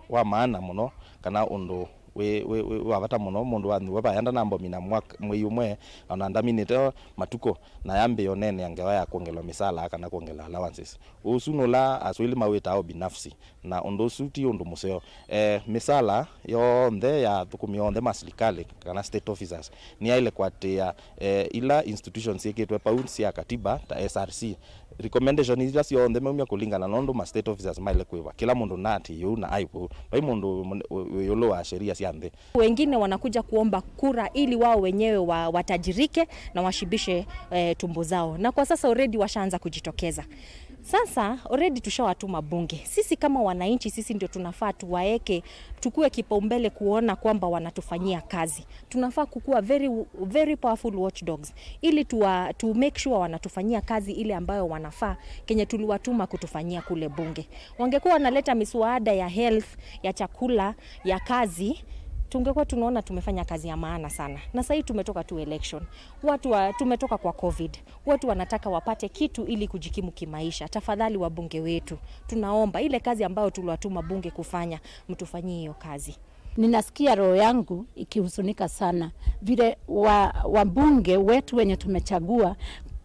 wa maana mũno, kana ũndũ wĩ, wĩ, wĩ wa vata mũno mũndũ wa nyuva vaya ndanambomina mwaka, mwei ũmwe, ona ndaminĩte matukũ, na yambĩĩa ũneenea ngewa ya kwongelwa mĩsala kana kwongelwa allowances. Ũsu nũla aswili mawĩtaa ũbinafsi, na ũndũ ũsu ti ũndũ mũseo. Eh, mĩsala yonthe ya athũkũmi onthe ma silikalĩ kana state officers nĩyaĩle kũatĩĩa, eh, ila institutions syĩkĩtwe pau sya katiba ta S R C. Recommendation ila syonthe maumya kũlingana na ũndũ ma state officers maĩle kwĩva. Kĩla mũndũ naatĩĩe ũu na aĩ vau. Vai mũndũ wĩ, wĩ, wĩ ĩũlũ wa sheria sya nthĩ. Wengine wanakuja kuomba kura ili wao wenyewe wa, watajirike na washibishe, eh, tumbo zao. Na kwa sasa already washaanza kujitokeza. Sasa already tushawatuma bunge. Sisi kama wananchi, sisi ndio tunafaa tuwaeke, tukue kipaumbele kuona kwamba wanatufanyia kazi. Tunafaa kukua very, very powerful watchdogs ili tuwa, to make sure wanatufanyia kazi ile ambayo wanafaa, kenye tuliwatuma kutufanyia kule bunge. Wangekuwa wanaleta miswada ya health, ya chakula, ya kazi, tungekuwa tunaona tumefanya kazi ya maana sana. Na sahii tumetoka tu election. Watu wa, tumetoka kwa covid. Watu wanataka wapate kitu ili kujikimu kimaisha. Tafadhali wabunge wetu, tunaomba ile kazi ambayo tuliwatuma bunge kufanya, mtufanyie hiyo kazi. Ninasikia roho yangu ikihuzunika sana vile wa, wabunge wetu wenye tumechagua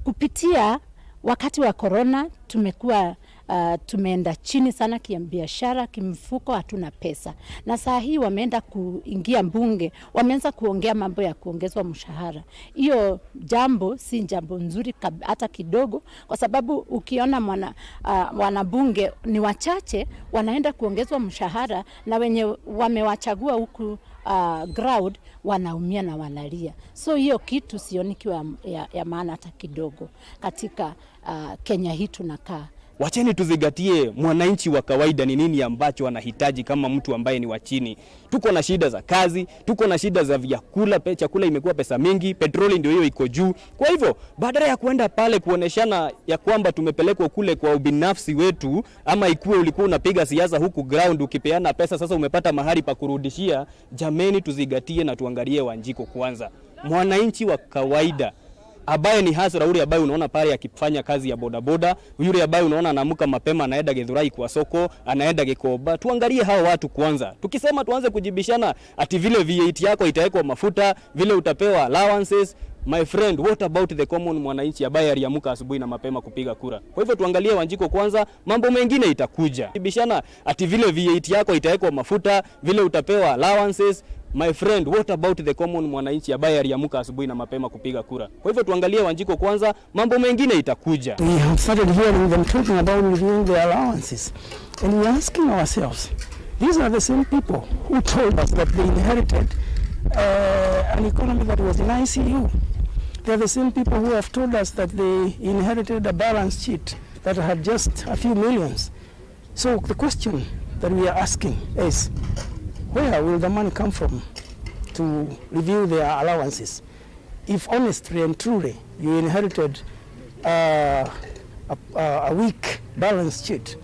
kupitia wakati wa corona, tumekuwa, ah, tumeenda chini sana kibiashara, kimfuko, hatuna pesa. Na saa hii wameenda kuingia bunge, wameanza kuongea mambo ya kuongezwa mshahara. Hiyo jambo si jambo nzuri kab-, hata kidogo, kwa sababu ukiona mwana, ah, wanabunge ni wachache wanaenda kuongezwa mshahara, na wenye wamewachagua huku, ah, ground wanaumia na wanalia. So hiyo kitu sioni kiwa ya, ya maana hata kidogo katika, ah, Kenya hii tunakaa. Wacheni tuzingatie mwananchi wa kawaida ni nini ambacho anahitaji kama mtu ambaye ni wa chini. Tuko na shida za kazi, tuko na shida za vyakula, pe-, chakula imekuwa pesa mingi, petroli ndio hiyo iko juu. Kwa hivyo, badala ya kuenda pale kuoneshana ya kwamba tumepelekwa kule kwa ubinafsi wetu, ama ikuwe ulikuwa unapiga siasa huku ground ukipeana pesa, sasa umepata mahali pa kurudishia, jameni, tuzingatie na tuangalie Wanjiko kwanza. Mwananchi wa kawaida ambaye ni hustler, ule ambaye unaona pale akifanya kazi ya bodaboda, yule ambaye unaona anaamka mapema anaenda Githurai kwa soko, anaenda Gikomba, tuangalie hao watu kwanza. Tukisema tuanze kujibishana ati vile V eight yako itawekwa mafuta, vile utapewa allowances, my friend, what about the common mwananchi ambaye aliamka asubuhi na mapema kupiga kura? Kwa hivyo tuangalie Wanjiko kwanza, mambo mengine itakuja. Bishana ati vile V eight yako itawekwa mafuta, vile utapewa allowances. My friend, what about the common mwananchi ambaye aliamka asubuhi na mapema kupiga kura? Kwa hivyo tuangalie Wanjiko kwanza, mambo mengine itakuja. We have started hearing them talking about reviewing the allowances. And we are asking ourselves, these are the same people who told us that they inherited, uh, an economy that was in I C U. They are the same people who have told us that they inherited a balance sheet that had just a few millions. So the question that we are asking is, where will the money come from to review their allowances if honestly and truly you inherited uh, a, a, a weak balance sheet?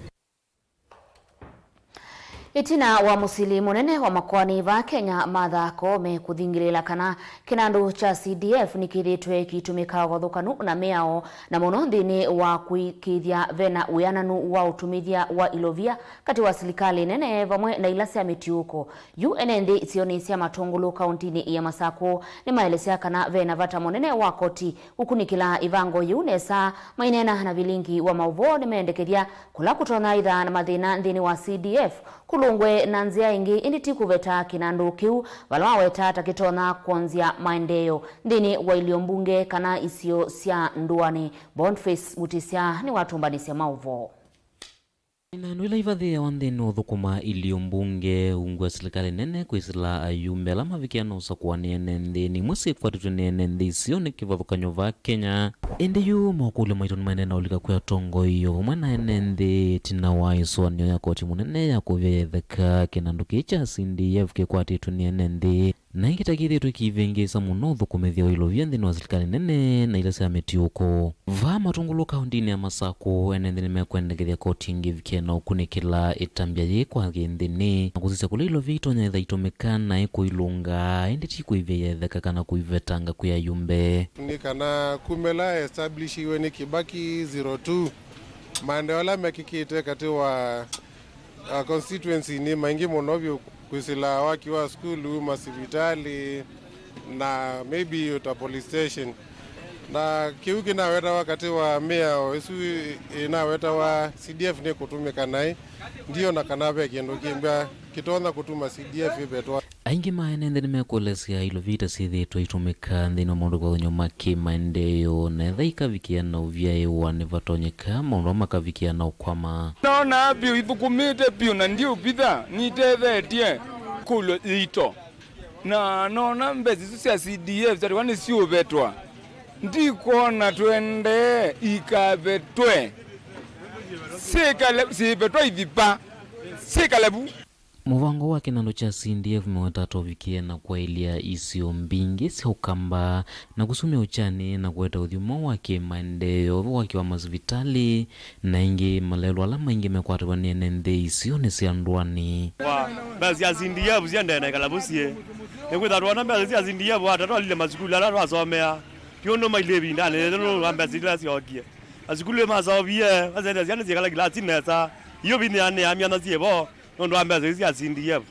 Ĩtina wa mũsili mũnene wa makoani va Kenya Martha Koome kũthingĩlĩĩla kana kĩnandũ kya C D F nĩkĩthĩĩtwe kĩitũmĩka ũvathũkanu na mĩao, na mũno nthĩnĩ wa kũĩkĩĩthya vena wĩananu wa ũtũmĩthya wa ilovia katĩ wa silikalĩ nene vamwe na ila sya mĩtiũko. Yu ene nthĩ isionĩ sya Matũngũlũ kaũntinĩ ya Masakũ nĩmaelesya kana vena vata mũnene wa koti kũkunĩkĩla ĩvango yĩu nesa. Maineena na vilingi wa maũvoo nĩmendekethya kũla kũtonya ĩtha na mathĩna nthĩnĩ wa C D F kũlũngwe na nzĩa ĩngĩ, ĩndĩ ti kũveta kĩnandũ kĩu, vala maweta ta kĩtonya kwonzya maendeeo nthĩnĩ wa ilio mbunge kana isio sya ndũanĩ. Boniface Mutisya nĩwatũmbanĩsya maũvoo. Ĩnandũ ila ivathĩĩawa nthĩnĩ wa ũthũkũma ilio mbunge, ungu wa silikalĩ nene kwĩsĩla ayumbe ala mavikĩa na ũsakũani ene nthĩ, nĩ imwe syĩkwatĩtwe nĩ ene nthĩ isionĩ kĩvathũkany'o va Kenya. Ĩndĩ yu mokũlyo maitũ nĩmaendee na ũlika kwĩ atongoi o vamwe na ene nthĩ ĩtina wa ĩsũanĩo ya koti mũnene ya kũvya yetheka kĩnandũ kĩĩ kya C D F kĩkwatĩtwe nĩ ene nthĩ. Na ĩngĩ ta kĩthĩĩtwe kĩivĩngĩĩsa mũno ũthũkũmĩthya wa ilovia nthĩnĩ wa silikalĩ nene na ila sya mĩtiũko. Vaa Matũngũlũ kaũntinĩ ya Masakũ, ene nthĩ nĩmekwendekethya koti ĩngĩ ĩvikĩe na ũkunĩkĩla ĩtambya yĩĩ kwa kĩnthĩnĩ, na kũsisya kũla ilovia itonya ĩtha itũmĩka naĩ kũilũnga, ĩndĩ ti kũivya yetheka kana kũivetanga kwĩ ayumbe. Nĩ kana kumĩla establishiwe nĩ Kibaki zero two, maendeeo ala mekĩkĩte katĩ wa uh, constituency nĩ maingĩ mũno vyũ, kwĩsĩla waki wa sukulu, masivitalĩ, na maybe ta police station. Na kĩu kĩnawetawa katĩ wa mĩao ĩsu ĩ-, ĩnawetawa C D F nĩ kũtũmĩka naĩ, ndiona kana ve kĩndũ kĩmbĩa kĩtonya kũtuma C D F ĩvetwa. Aingĩ ma ene nthĩ nĩmekũelesya ilovia ita syĩthĩĩtwe itũmĩka nthĩnĩ wa maũndũ kũvathany'a ma kĩ-maendeeo, na etha ikavikĩa na ũvyaĩwa, nĩvatonyeka maũndũ amwe makavikĩa na ũkwama. Nona vyũ ithũkũmĩte vyũ na ndiũvitha nĩtethetye kũlyo yĩito, na nona mbesa isu sya C D F syatĩwa nĩsiũvetwa. Ndikwona tũendee ikavetwe. Syĩkale, syĩvetwa ithiva. Syĩkale vu. Mũvango wa kĩnandũ kya C D F mĩweta ta ũvikĩe na kwaĩlya isio mbingĩ sya Ũkamba na kũsumya ũkyanĩ na kũete ũthyũmũo wa kĩ-maendeeo, waki wa masivitalĩ, na ĩngĩ malelũ ala maingĩ mekwatĩwa nĩ ene nthĩ isionĩ sya ndũanĩ. Wa mbesa sya C D F siendee na ĩkala vu syĩ. Nĩkwĩthwa twona mbesa sya C D F ata twalile masukulu ala twasomea. Ti ũndũ mailye ĩvindanĩ yĩĩ nũndũ wa mbesa ila syookie. Masukulu maseũvie, masendee syana syĩkala kilasi nesa. Iyo vinyĩanĩa myanya syĩ vo. Nũndũ wa mbesa isu sya C D F.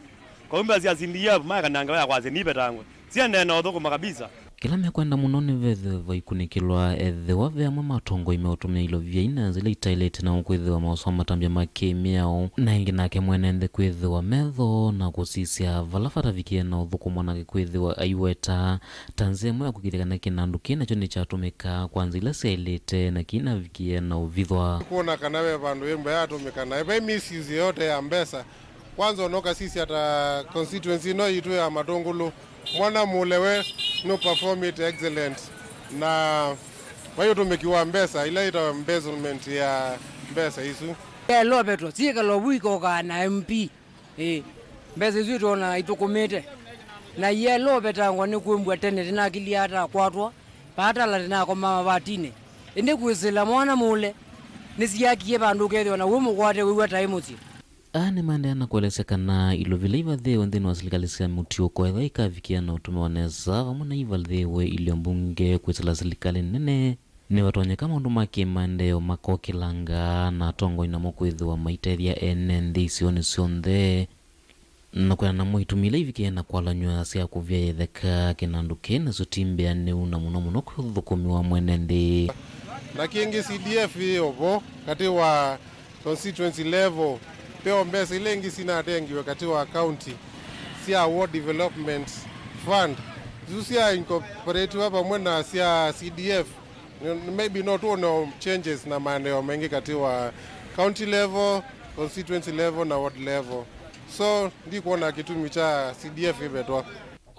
Kwoou mbesa sya C D F maekana ngewa ya kwasya nivetangwe. Siendee na ũthũkũma kabisa. Kĩla mekwenda mũno nĩ vethĩwe vaikunĩkĩlwa, ethĩwa ve amwe ma atongoi meũtũmĩa ilovia ina nzĩla itaĩlĩte na kwĩthĩwa maũsoma matambya ma kĩ-mĩao, na ĩngĩ nake mwene nthĩ kwĩthĩwa metho na kũsisya vala vatavikĩe na ũthũkũmwa nake kwĩthĩwa aiweta ta nzĩa ĩmwe ya kũkĩthya kana kĩnandũ kĩĩ nakyo nĩkyatũmĩka kwa nzĩa ila syaĩlĩte na kĩinavikĩe na ũvithwa. Kwona kana ve vandũ ĩmwe yatũmĩka na ve misuse yote ya mbesa. Kwanza ũnokasisya ta constituency ĩno yitũ ya Matũngũlũ, mwana mũlewe nũ performĩte excellent na vai ũtũmĩki wa mbesa ila yĩtawa embezzlement ya mbesa isu. Yelũvetwa syĩkala vu ikokaa na M P. Ĩĩ, mbesa isu itwona itũkũmĩte. Na yelũvetangwa nĩ kũmbwa tene tĩnakilia atakwatwa, paatala tĩnakomaa mavatine. Ĩndĩ kwĩsĩla mwana mũle, nĩsyakie vandũ ũkethĩwa na wĩ mũkwate wĩw'a taĩ mũsyĩ. Aa nĩmaendeea na kũelesya kana ilovia ila ivathĩĩwe nthĩnĩ wa silikalĩ sya mũtiũko ethĩwa ikavikĩa na ũtũmĩwa nesa vamwe na ivathĩĩwe ilio mbunge kwĩsĩla silikalĩ nene, nĩvatonyeka maũndũ ma kĩ-maendeeo makokĩlanga na atongoi namo kwĩthĩwa maitethya ene nthĩ isionĩ syonthe. Na kwĩana namo itumi ila ivikĩe na kwalany'a sya kũvya yĩtheka kĩnandũ kĩĩ nasyo ti mbĩanĩu na mũno mũno kwĩ ũthũkũmi wa mwene nthĩ. Na kĩngĩ C D F yĩ o vo katĩ wa constituency level, ve o mbesa ila ingĩ sinatengiwe katĩ wa county sya ward development fund, isu sya incorporatiwa vamwe na sya C D F. Maybe no tuone changes na maendeeo maingĩ katĩ wa county level, constituency level na ward level. So ndikwona kĩtumi kya C D F ĩvetwa.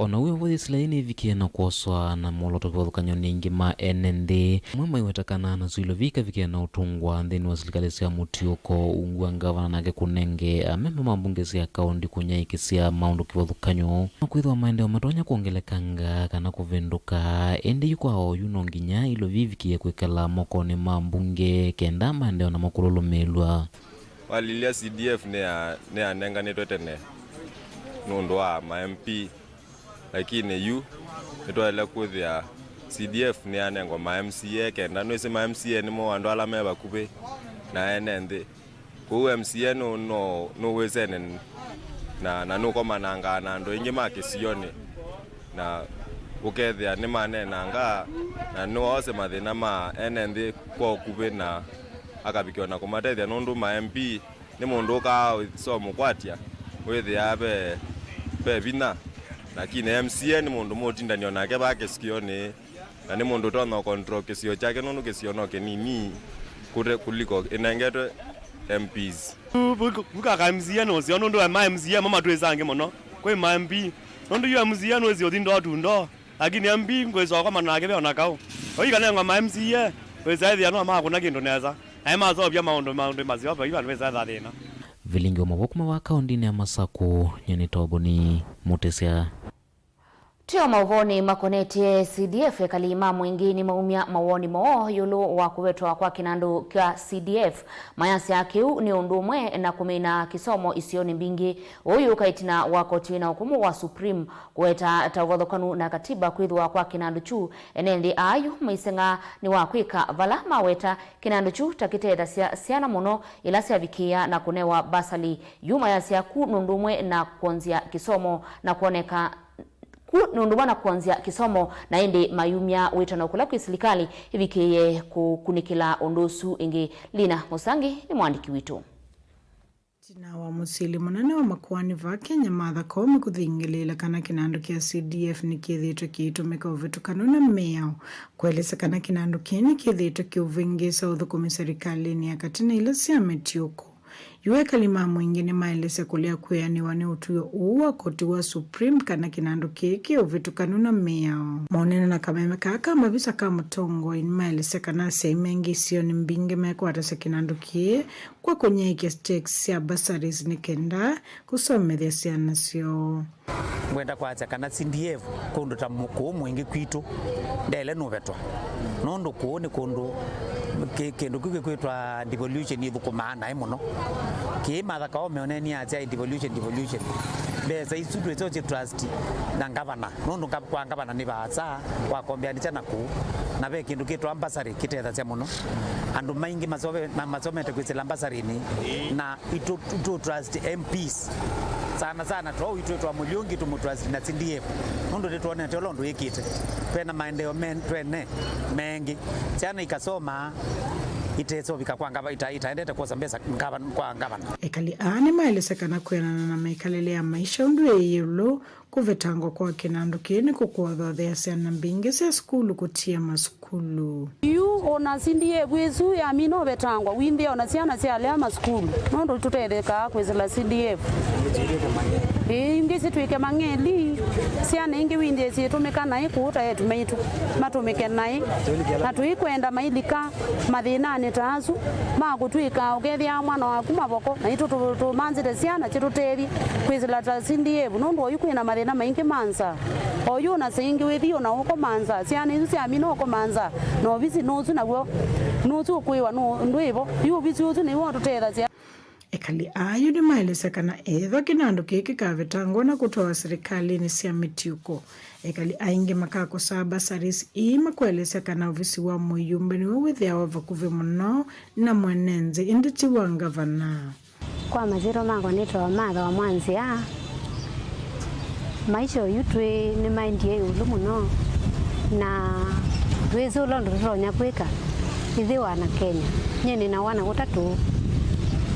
O na wĩ ũvũthĩ, ĩsila yĩĩ nĩvikie na kwoswa na molotwi vathũkany'o nĩ aingĩ ma ene nthĩ. Amwe maiweta kana nasyo ilovia ikavikie na ũtũngwa nthĩnĩ wa silikalĩ sya mũtiũko, ungu wa ngavana nake kũnenge amemba ma mbunge sya kaũndi kũnyaĩĩkĩsya maũndũ kĩvathũkany'o. No kwĩthĩwa maendeeo matonya kwongelekanga kana kũvĩndũka, ĩndĩ yu kwa oyu no nginya ilovia ivikie kwĩkala mokonĩ ma mbunge kenda maendeeo namo kũlũlũmĩĩlw'a. Walilya C D F nĩya-, nĩyanenganĩtwe tene nũndũ wa ma M P, lakini yu nĩtwaĩle kwĩthĩa C D F nĩyanengwa ma M C A kenda. Nĩwĩsĩ ma M C A nĩmo andũ ala me vakuvĩ na ene nthĩ. Kwoou M C A nũ-, nũ-, nũwĩsene na, na nũkomanangaa na andũ aingĩ ma kĩsionĩ. Na ũkethĩa nĩmaneenanga na nĩwaose mathĩna ma ene nthĩ kwa ũkuvĩ na akavikĩwa na kũmatethya, nũndũ ma M P nĩ mũndũ ũkaa ũsomũkwatya wĩthĩaa ve, ve vinya, lakini M C A nĩ mũndũ mũũtindanĩa nake vaa kĩsionĩ, na nĩ mũndũ ũtonya ũcontrol kĩsio kyake, nũndũ kĩsio no kĩnini kũte kũliko ĩnengetwe M Ps. Vu-, vu-, vukaka M C A nũseo nũndũ ma M C A mo matwĩsange mũno kwĩ ma M P. Nũndũ yu M C A nũĩsĩ ũthi ndoo tu ndoo, lakini M P ngwĩsa ũkomana nake ve ona kaũ. Ũikanengwa ma M C A, wĩsa ethĩa no makũna kĩndũ nesa. Naĩ maseũvya maũndũ, maũndũ maseo vai vandũ wĩsa etha thĩna. Vilingi wa maũvoo kuma vaa kaũndĩnĩ ya Masakũ, nyie nĩ Toboni Mũtĩsya. Twĩ o maũvoonĩ makonetye C D F, ekali ma Mwingĩ nĩmaumya mawoni moo ĩũlũ wa kũvetwa kwa kĩnandũ kya C D F. Mayasya kĩu nĩ ũndũ ũmwe na kũmina kĩsomo isionĩ mbingĩ. Ũyũ ũka ĩtina wa koti wĩna ũkũmũ wa Supreme kũweta ta ũvathũkanu na katiba kwĩthĩwa kwa kĩnandũ kyu. Ene nthĩ aa yu maiseng'a nĩ wa kwĩka vala maweta kĩnandũ kyu ta kĩtethasya syana mũno ila syavikĩĩa na kũnewa basali. Yu mayasya ku nĩ ũndũ ũmwe na kwonzya kĩsomo na kwoneka Ku nĩ ũndũ ũmwe na kwonzya kĩsomo, na ĩndĩ mayumya wĩtano kũla kwĩ silikalĩ ĩvikĩĩe kũkunĩkĩla ũndũ ũsu ĩngĩ. Lina Mũsangi nĩ mũandĩki witũ. Ĩtina wa mũsili mũnene wa makoani vaa Kenya, Martha Koome kũthingĩlĩĩla kana kĩnandũ kya C D F nĩkĩthĩĩtwe kĩitũmĩka ũvĩtũkanu na mĩao, kũelesya kana kĩnandũ kĩĩ nĩkĩthĩĩtwe kĩũvĩngĩĩsa ũthũkũmi serikalĩnĩ ya katĩ na ila sya mĩtiũko. Yu ekali ma Mwingĩ nĩmaelesya kũlea kwĩanĩwa nĩ ũtw'ĩo ũũ wa koti wa Supreme kana kĩnandũ kĩĩ kĩ ũvĩtũkanu na mĩao. Maũneena na kameme kaa ka mavisa ka mũtongoi, nĩmaelesya kana asyai maingĩ isionĩ mbingĩ mekwatasya kĩnandũ kĩĩ kwa kũnyaĩĩkya stakes sya bursaries nĩ kenda kũsomethya syana syoo. Ngwenda kwasya kana C D F kũndũ ta mũ-, kũũ Mwingĩ kwitũ, ndele nũvetwa. Nũndũ kũũ nĩ kũndũ kĩ-, kĩndũ kĩu kĩkwĩtwa devolution ĩthũkũmaa naĩ mũno. Kĩĩ Martha Koome onenie asya, "Devolution, devolution." Mbesa isu twĩsĩ ũsyĩ trust na ngavana. Nũndũ nga-, kwa ngavana nĩ vaasa wakombeanĩsya na kũũ. Na ve kĩndũ kĩtwa mbasarĩ kĩtethasya mũno. Andũ maingĩ masove-, ma-, masomete kwĩsĩla mbasarinĩ na itũ, itũ trust M Ps. Sana sana twaũ itwĩtwa Mũliũngi tũmũtrust na C D F. Nũndũ nĩtwonete ũla ũndũ ĩkĩte. Twena maendeeo me-, twene mengĩ. Syana ikasoma, itesovika kwa ngava-, ita-, itaendete kwosa mbesa ngava-, kwa ngavana. Ekali aa nĩmaelesya kana kwĩanana na mĩkalĩle ya maisha ũndũ ĩĩ ĩũlũ, kũvetangwa kwa kĩnandũ kĩĩ nĩkũkũothoothea syana mbingĩ sya sukulu kũtia masukulu. Yu ona C D F ĩsu yamina ũvetangwa, wĩthĩa ona syana syalea masukulu, nũndũ tũtethekaa kwĩsĩla C D F. Ĩĩ, ingĩ sitwĩke mang'eli, syana ingĩ wĩthĩe syĩtũmĩka naĩ kũũ ta eĩtu maitũ, matũmĩke naĩ, na tũikwenda mailika mathĩnanĩ ta asu ma kũtw'ĩka, ũkethĩa mwana waku mavoko, naitũ tũ-, tũmanzĩte syana syĩtũtethye kwĩsĩla ta C D F, nũndũ oyu kwĩna mathĩna maingĩ ma nza. Oyu ona saingĩ wĩthi ona ũkoma nza, syana isu syamina ũkoma nza, na ovisi nũsu naw'o nũsu ũkwĩwa nũ-, ndwĩvo. Yu ovisi ũsu nĩw'o ũtũtethasya. Ekali aa yu nĩmaelesya kana ethĩwa kĩnandũ kĩĩ kĩkavetangwa na kũtwawa silikalĩnĩ sya mĩtiũko, ekali aingĩ makakosaa bursaries ii makũelesya kana ovisi wa mũyumbe nĩw'o wĩthĩawa vakuvĩ mũno na mwene nthĩ, ĩndĩ ti wa ngavana. Kwa masyĩtwa makwa nĩtawa Martha wa Mwanzĩa. Maisha oyu twĩ nĩmaendie ĩũlũ mũno, na twĩsĩ ũla ũndũ tũtonya kwĩka ĩthĩwa na Kenya. Nyie nĩna wana ũtatũ,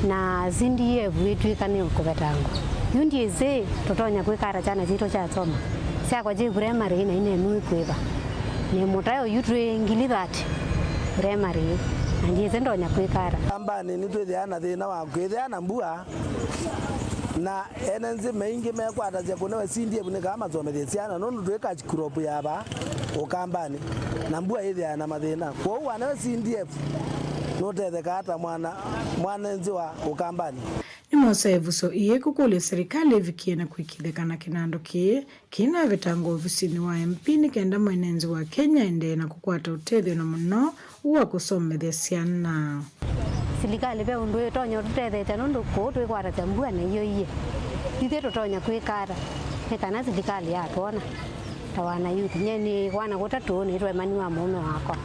na C D F ĩtw'ĩka nĩ kũvetangwa. Yu ndyĩsĩ tũtonya kwĩka ata syana sitũ syasoma. Syakwa syĩ primary na inenũĩ kwĩva. Nĩ mũtae oyu twĩ ngili thirty primary, na ndyĩsĩ ndonya kwĩka ata. Kambanĩ nĩtwĩthĩaa na thĩna wa kwĩthĩa na mbua. Na ene nzĩ maingĩ mekwatasya kũnewe C D F nĩ kana masomethye syana, nũndũ twĩ catch crop ya vaa Ũkambanĩ, na mbua yĩthĩawa na mathĩna. Kwoou wanewe C D F nũtethekaa ta mwana, mwana nzĩ wa Ũkambanĩ. Nĩmosa ĩvuso ii kũkũlya serikali ĩvikĩe na kũĩkĩĩthya kana kĩnandũ kĩĩ kĩinavetangwa ovisinĩ wa M P nĩ kenda mwene nzĩ wa Kenya aendee na kũkwata ũtethyo, na mũno wa kũsomethya syana. Silikalĩ ve ũndũ ĩtonya ũtũtetheesya nũndũ kũu twĩkwatasya mbua na iyũie. Ithyĩ tũtonya kwĩka ata nĩ kana silikalĩ yatwona? Ta wana youth, nyie nĩ wana kũtatũ, nĩtwaemaniwa mũũme wakwa,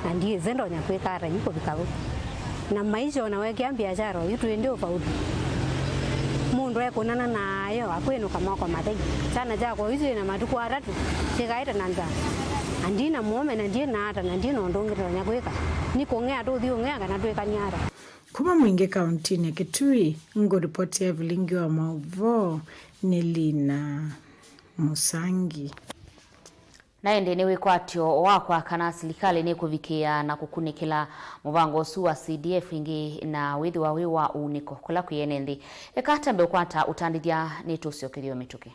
na ndiĩsĩ ndonya kwĩka ata yu kũvika vu. Na maisha ona wekĩa mbiasyara oyu twĩndĩ ũvauti. Mũndũ ekũnana na ayo akwĩnũka moko mathei. Kyana kyakwa oyu syĩ na matukũ atatũ kĩkaĩte na nzaa. Na ndi na mũũme, na ndiĩ na ata, na ndiĩ na ũndũ ũngĩ tũtonya kwĩka. Nĩ kũng'ea tũthi ũng'ea kana twĩkany'a ata? Kuma Mwingi kauntinĩ ya Kitui, ngũripoti ya vilingi wa maũvoo nĩ Lina Mũsangi. Na ĩndĩ nĩ wĩkwatyo wakwa kana silikalĩ nĩkũvikĩĩa na kũkunĩkĩla mũvango ũsu wa C D F ĩngĩ na wĩthĩwa wĩ wa ũunĩko kũla kwĩ ene nthĩ. Eka twambe ũkwata ũtandĩthya nĩtũsyokethya mĩtũkĩ.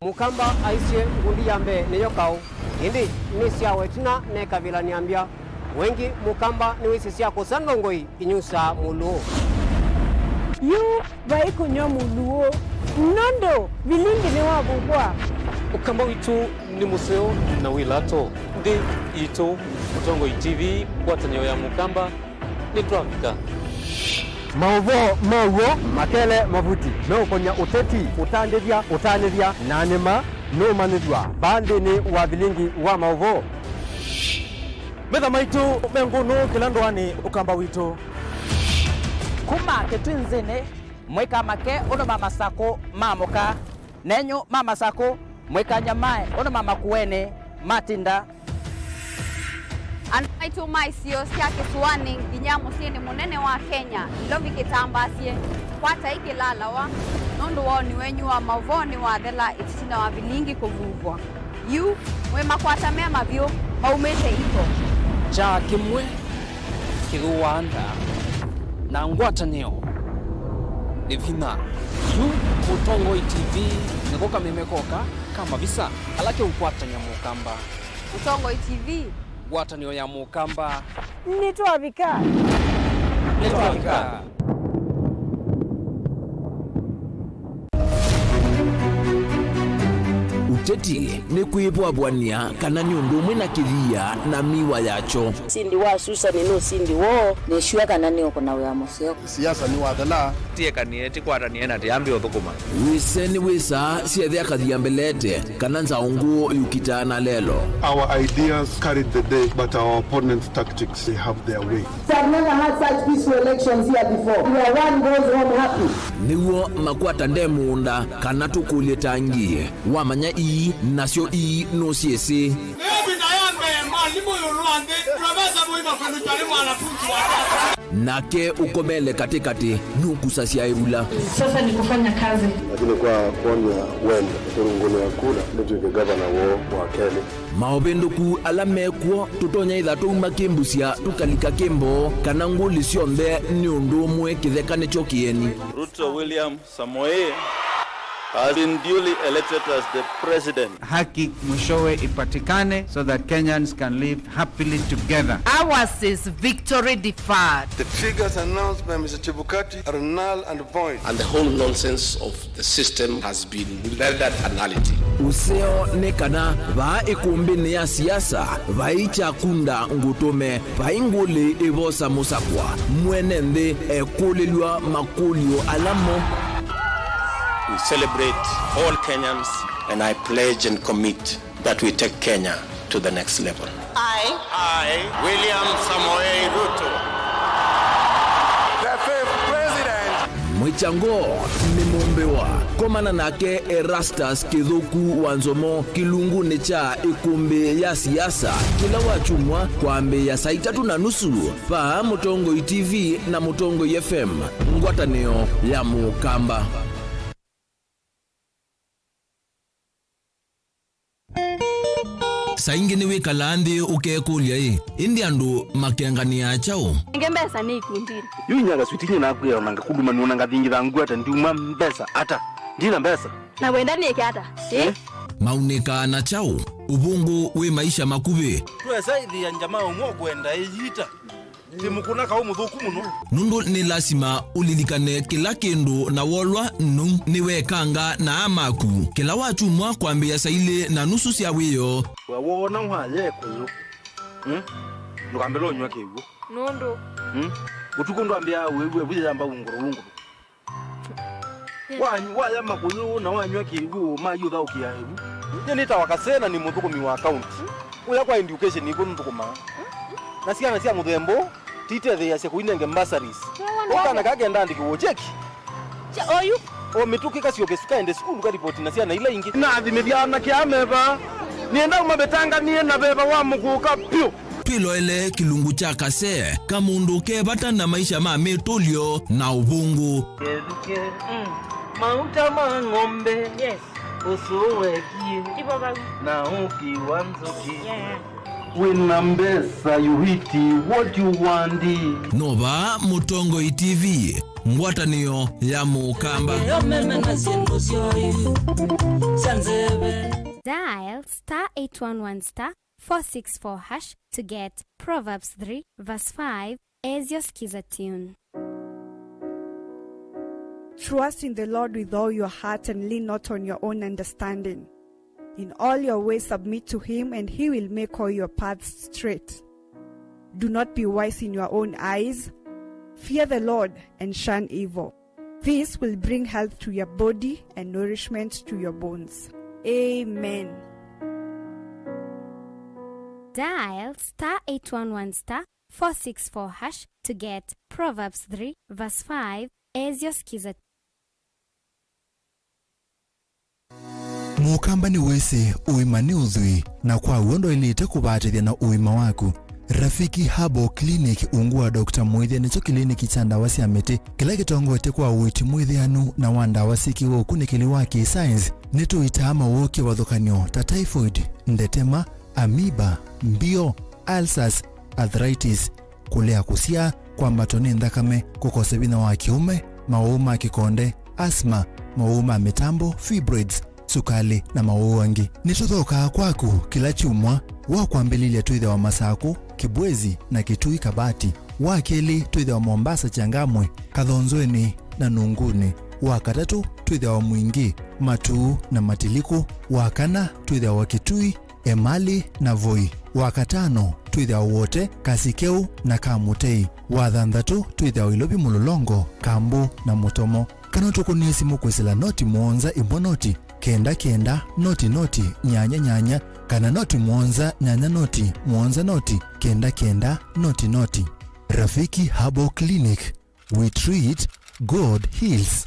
Mũkamba aisye ngundi ya mbee nĩyo kaũ, ĩndĩ nĩsyawa ĩtina nekavilany'a mbya. Wengĩ Mũkamba nĩwĩsĩ sya kũsa ndongoi inyusaa mũlũũ. Yu vai kũnyw'a mũlũũ, nũndũ vilingi nĩwavukwa. Ũkamba witũ nĩ mũseo na wĩ lato. Nthĩ yitũ, Mũtongoi T V, ngwatanĩo ya Mũkamba, nĩtwavika. Maũvoo ma w'o makele mavuti meũkony'a ũteti, ũtandĩthya, ũtanĩthya, na nĩma nũũmanyĩthw'a vaa nthĩnĩ wa vilingi wa maũvoo. Metha maitũ me ngũnũ kĩla ndũanĩ Ũkamba witũ. Kuma Kĩtwinzĩnĩ, mũikamake ũndũ ma Masakũ ma mũka, nenyu ma Masakũ mũikanyamae ũndũ ma Makuenĩ matinda. Andũ maitũ ma isio sya kĩsũanĩ nginya mũsyĩnĩ mũnene wa Kenya, Nairobi kĩtambaasye, kwatai kĩlalawa, nũndũ woni wenyu wa maũvoo nĩwathela ĩtina wa vilingi kũvuvwa. Yu mwĩ makwata me mavyũ maumĩte iko. Kyaa kĩmwe kĩthũaa nda, na ngwatanĩo nĩ vinya. Yu Mũtongoi T V nĩko kameme koka ka mavisa ala keũkwatany'a Mũkamba. Mũtongoi T V. Ngwatanĩo ya Mũkamba. Nĩtwavika. Nĩtwavika. Ũteti nĩ kwĩvwavw'ania kana nĩ ũndũ ũmwe na kĩthia na miwa yakyo. Ũsindi wa Susan nĩ ũsindi woo. Nĩsure kana nĩũkũna wĩa mũseo. Siasa nĩwathela. Tiekanie, tikwatanĩe na tiambe ũthũkũma. Wĩse nĩwĩsaa syethĩa kathia mbelete, kana nzaũ ngũũ yũkitaa na lelo. Our ideas carried the day, but our opponents' tactics, they have their way. We have never had such peaceful elections here before, where one goes home happy. Nĩw'o makwata nde mũũnda, kana tũkũlye tangi. Wamanya ii, nasyo ii nũsyĩsĩ. Ĩvinda ya mbee, mwalimũ ĩũlũ wa nthĩ, Profesa Moi makwĩlũkya nĩ mwanafunzi wake. Nake ũkomele katĩkatĩ nũkusasya ĩvula. Sasa ni kufanya kazi. Lakini kwa kuonya wendo, kũrungũnĩa kura, nĩtw'ĩke gavana woo wa kelĩ. Maũvĩndũku ala mekw'o, tũtonya ĩtha twauma kĩmbusya tũkalika kĩmboo, kana ngũlĩ syonthe nĩ ũndũ ũmwe kĩtheka nĩkyo kĩeni. Ruto William Samoei has been duly elected as the president. Haki mwishowe ipatikane so that Kenyans can live happily together. Ours is victory deferred. The figures announced by Mister Chebukati are null and void. And the whole nonsense of the system has been rendered a nullity. Ũseo nĩ kana vaa ĩkũmbĩnĩ ya siasa vai kyakunda ngũtũme. Vai ngũlĩ ĩvosa mũsakwa, mwene nthĩ ekũlĩlw'a makũlyo ala mo. We celebrate all Kenyans and I pledge and commit that we take Kenya to the next level. I, I, William Samoei Ruto, the fifth president. Mwĩkyango nĩ mũmbĩwa. Komana nake Erastus Kĩthũku wa Nzomo kĩlungunĩ kya ĩkũmbĩ ya siasa kĩla wakyumwa kwambĩĩa saa itatũ na nusu. Vaa Mũtongoi T V na Mũtongoi F M, ngwatanĩo ya Mũkamba. Saa ingĩ nĩwĩkalaa nthĩ ũkekũlya-ĩ, ĩndĩ andũ makenganĩaa kyaũ? Nenge mbesa nĩ ikundinĩ. Yu inya kaswiti nye nakwĩa ona ngakũluma nĩona ngathingitha ngwata ndiuma mbesa ata? Ndina mbesa. Na wenda nĩke ata? Eh? Eh? Maunĩkaa na kyaũ? Ũvũngũ wĩ maisha makuvĩ. Twesa ĩthĩa njama ũmwe ũkwenda ĩyita. Ti mũkũna kaũ mũthũku mũno. Nũndũ nĩ lasima ũlilikane kĩla kĩndũ na wolwa nũu nĩwekanga na aa maku. Kĩla wakyumwa kwambĩĩa saa ilĩ na nusu sya wĩoo. We woona waya ĩkũyũ, mm? Ndũkambĩle ũnyw'a kĩw'ũ. Nũndũ? Mm? Ũtukũ ndwambĩaa wĩw'e vu yĩyamba ungũrũ ungũrũ. Wa-, waya makũyũ na wanyw'a kĩw'ũ mayũthaũkĩa ĩvu. Nyie nĩtawa Kasee na nĩ mũthũkũmi wa kaunti. Kũya kwa education nĩkw'o nũthũkũmaa. Na syana sya mũthemba ũũ titetheeasya kũinenge bursaries. Ũkana kaa kenda andĩkĩw'e cheki. Cha oyu. O mĩtũkĩ kasyoke sukaende sukulu karipoti na syana ila ingĩ. Nathimĩthya anake ameva. Nĩenda ũmavĩtanganĩe na veva wa mũkũka pyũ. Twĩloele kĩlungu kya Kasee, kamũndũ ke vata na maisha ma mĩtũlyo na ũvũngũ. Kethukĩ, mm, mauta ma ng'ombe, yes, ũsũ wekie, ivo vau, na ũki wa nzũkĩ. Yeah. Wĩna mbesa, you eat what you want. Nova Mũtongoi T V, ngwatanĩo ya Mũkamba. Eo meme na syĩndũ syoĩ sya nzeve. Dial star eight one one star four six four hash to get Proverbs three verse five as your skiza tune. Trust in the Lord with all your heart and lean not on your own understanding. In all your ways submit to him, and he will make all your paths straight. Do not be wise in your own eyes. Fear the Lord and shun evil. This will bring health to your body and nourishment to your bones. Amen. Dial star eight one one star four six four hash to get Proverbs three verse five as your skiza. Mũkamba nĩwĩsĩ ũima nĩ ũthwii, na kwa w'o ndwaĩlĩte kũvatĩthya na ũima waku. Rafiki Herbal Clinic ungu wa Doctor Mũĩthya nĩkyo kĩliniki kya ndawa sya mĩtĩ kĩla kĩtongoetye kwa ũiiti mwĩthĩanu na wa ndawa syĩkĩwe ũkunĩkĩli wa kĩ-science. Nĩtũitaa mawoo kĩvathũkany'o ta typhoid, ndetema, amoeba, mbio, ulcers, arthritis, kũlea kũsyaa, kwambatwa nĩ nthakame, kũkosa vinya wa kĩũme, mawau ma kĩkonde, asthma, mawau ma mĩtambo, fibroids, sukalĩ, na mawau angĩ. Nĩtũthookaa kwaku kĩla kyumwa. Wa kwambĩlĩlya twĩthĩawa Masakũ, Kĩbwezi, na Kĩtui Kabati. Wa kelĩ twĩthĩawa Mombasa Changamwe, Kathonzweni, na Nunguni. Wa katatũ twĩthĩawa Mwingi, Matuu, na Matiliku. Wa kana twĩthĩawa Kitui, Emali, na Voi. Wa katano twĩthĩawa Wote, Kasikeu, na Kamutei. Wa thanthatũ twĩthĩawa Ilovi, Mũlolongo, Kambu, na Mũtomo. Kana ũtũkũnĩe simũ kwĩsĩla noti mũonza ĩmwe noti kenda kenda noti noti nyanya nyanya, kana noti mũonza nyanya noti mũonza noti kenda kenda noti noti. Rafiki Herbal Clinic, we treat, God heals.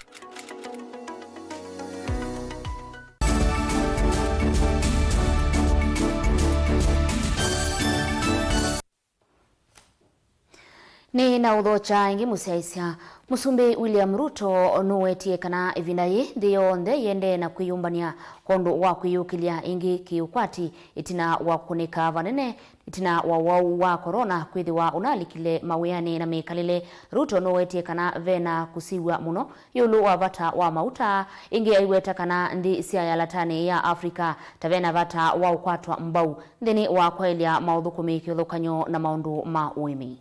Nĩ na ũthokya ĩngĩ mũsyaĩĩsya. Mũsumbĩ William Ruto nũwetie kana ĩvinda yĩĩ nthĩ yonthe ĩendee na kwĩyũmbany'a kwondũ wa kwĩyũkĩlya ĩngĩ kĩ-ũkwati ĩtina wa kũkũnĩka vanene ĩtina wa ũwau wa corona kwĩthĩwa ũnalikile mawĩanĩ na mĩkalĩle. Ruto nũwetie kana ve na kũsiw'a mũno ĩũlũ wa vata wa mauta. Ĩngĩ aiweta kana nthĩ sya yalatanĩ ya Africa ta ve na vata wa ũkwatwa mbau nthĩnĩ wa kwaĩlya maũthũkũmi kĩvathũkany'o na maũndũ ma ũĩmi.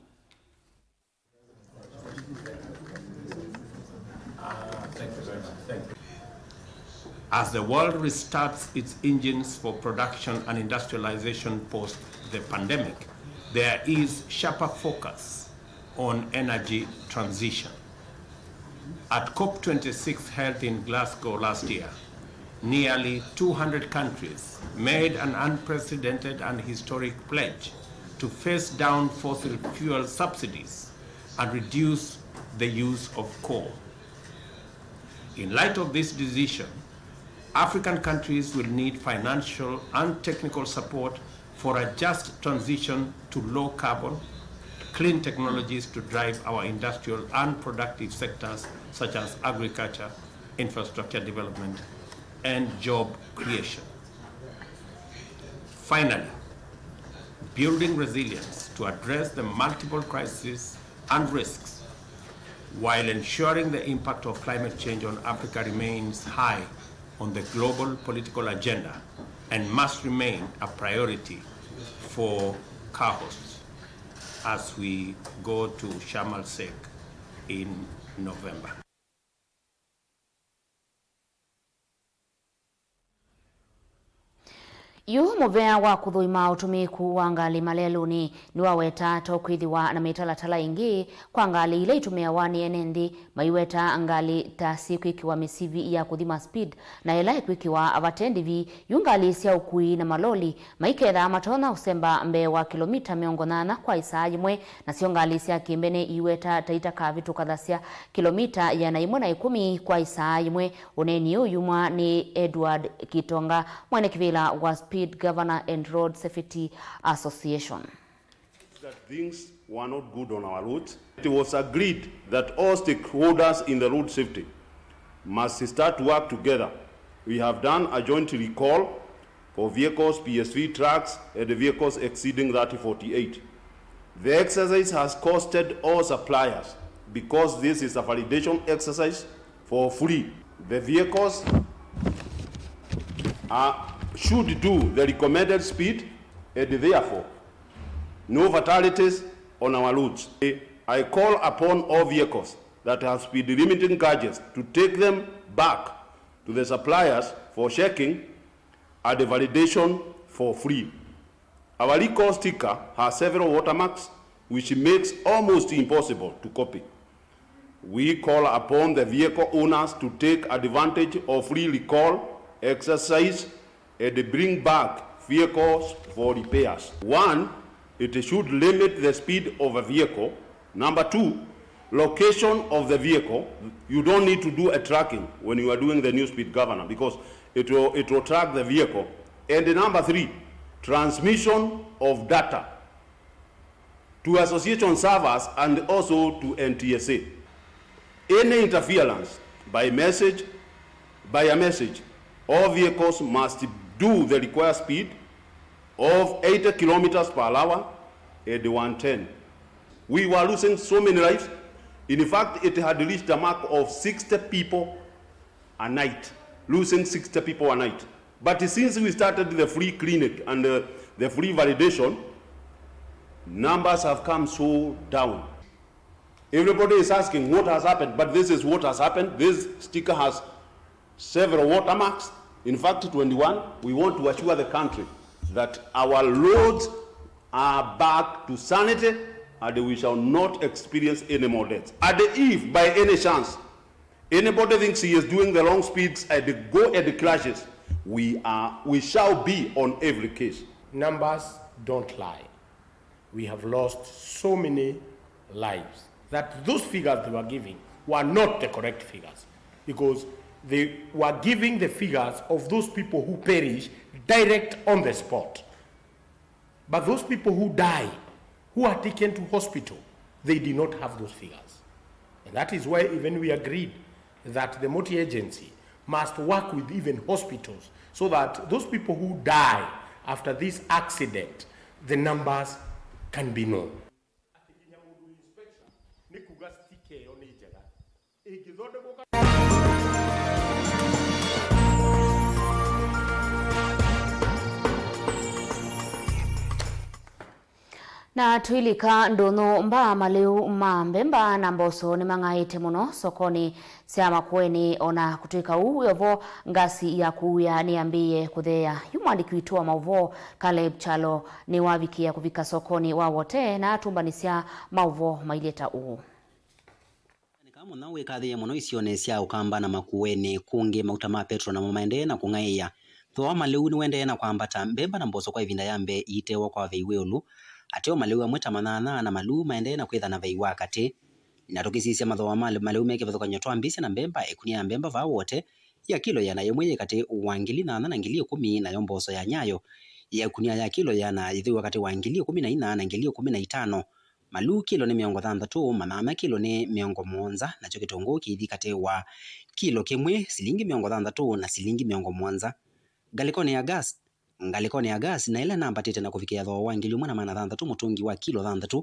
As the world restarts its engines for production and industrialization post the pandemic, there is sharper focus on energy transition. At COP twenty-six held in Glasgow last year, nearly two hundred countries made an unprecedented and historic pledge to phase down fossil fuel subsidies and reduce the use of coal. In light of this decision, African countries will need financial and technical support for a just transition to low carbon, clean technologies to drive our industrial and productive sectors such as agriculture, infrastructure development, and job creation. Finally, Building resilience to address the multiple crises and risks while ensuring the impact of climate change on Africa remains high on the global political agenda and must remain a priority for CAHOS as we go to Sharm el Sheikh in November. Yu mũvea wa kũthũima ũtũmĩĩku wa ngalĩ malelũnĩ nĩwaweta to kwĩthĩwa na mĩtalatala ĩngĩ kwa ngalĩ ila itũmĩawa nĩ ene nthĩ, maiweta ngalĩ ta syĩkwĩkĩwa mĩsivi ya kũthima speed, na ĩla ĩkwĩkĩwa vate ndĩvi, yu ngalĩ sya ũkui na maloli maikethaa matonya ũsemba mbee wa kĩlomita mĩongo nyanya kwa ĩsaa yĩmwe, nasyo ngalĩ sya kĩmbene iiweta ta itakavĩtũkathasya kĩlomita ĩana yĩmwe na ĩkũmi kwa ĩsaa yĩmwe. Ũneeni ũũ yumwa nĩ Edward Kitonga, mwene kĩvĩla wa Speed Governor and Road Safety Association. That things were not good on our roads. It was agreed that all stakeholders in the road safety must start to work together. We have done a joint recall for vehicles, P S V trucks, and vehicles exceeding thirty forty-eight. The exercise has costed all suppliers because this is a validation exercise for free. The vehicles are, should do the recommended speed, and therefore no fatalities on our roads. I call upon all vehicles that have speed limiting gadgets to take them back to the suppliers for checking and validation for free. Our recall sticker has several watermarks, which makes almost impossible to copy. We call upon the vehicle owners to take advantage of free recall exercise and bring back vehicles for repairs. One, it should limit the speed of a vehicle. Number two, location of the vehicle. You don't need to do a tracking when you are doing the new speed governor because it will, it will track the vehicle. And number three, transmission of data to association servers and also to N T S A. Any interference by message, by a message, all vehicles must do the required speed of eighty kilometers per hour and one ten. We were losing so many lives. In fact, it had reached a mark of sixty people a night, losing sixty people a night. But since we started the free clinic and uh, the free validation, numbers have come so down. Everybody is asking what has happened, but this is what has happened. This sticker has several watermarks. In fact, twenty-one, we want to assure the country that our roads are back to sanity and we shall not experience any more deaths. And if by any chance anybody thinks he is doing the long speeds and go and clashes, we are, we shall be on every case. Numbers don't lie. We have lost so many lives that those figures they were giving were not the correct figures, because they were giving the figures of those people who perish direct on the spot. But those people who die, who are taken to hospital, they did not have those figures. And that is why even we agreed that the multi-agency must work with even hospitals so that those people who die after this accident, the numbers can be known. Atĩ nginya mũndũ inspection nĩ kuga sticker ĩyo nĩ njega. Na twĩlika ndũnyũ, mbaa malĩu ma mbemba na mboso nĩmang'aĩte mũno sokonĩ sya Makueni. Ona kũtw'ĩka ũu, wĩ ovo ngasi ya kũuya nĩyambĩĩe kũtheea. Yu mwandĩki witũ wa maũvoo Caleb Kyalo nĩwavikĩĩa kũvika sokonĩ wa Wote na atũmbanĩsya maũvoo mailyĩ ta ũũ. Nĩ kaa mũnyao wĩkathĩĩe mũno isionĩ sya Ũkamba na Makueni. Kũngĩ, mauta ma petro namo maendee na kũng'aĩĩa. Thooa wa malĩu nĩũendee na kwambata. Mbemba na mboso kwa ĩvinda ya mbee iitewa kwa vei wĩũlũ. Ateo malĩu amwe ta manyanya na malĩu maendee na kwĩthana vei wa katĩ. Na tũkĩsisya mathooa ma malĩu me kĩvathũkany'o twambĩĩsya na mbemba, ĩkunia ya mbemba vaa Wote ya kilo ĩana yĩmwe yĩ katĩ wa ngili nyanya na ngili ĩkũmi, nayo mboso ya Nyayo ya ĩkunia ya kilo ĩana yĩthĩwa katĩ wa ngili ĩkũmi na inya na ngili ĩkũmi na itano. Malĩu kilo nĩ mĩongo thanthatũ, manyanya kilo nĩ mĩongo mũonza, nakyo kĩtũngũũ kĩithi katĩ wa kilo kĩmwe, silingi mĩongo thanthatũ na silingi mĩongo mũonza. Ngalĩkonĩ ya gas, Ngalĩkonĩ ya gas, na ĩla ĩnambatĩte na kũvikĩa thooa wa ngili ĩmwe na maana thanthatũ mũtũngi wa kilo thanthatũ,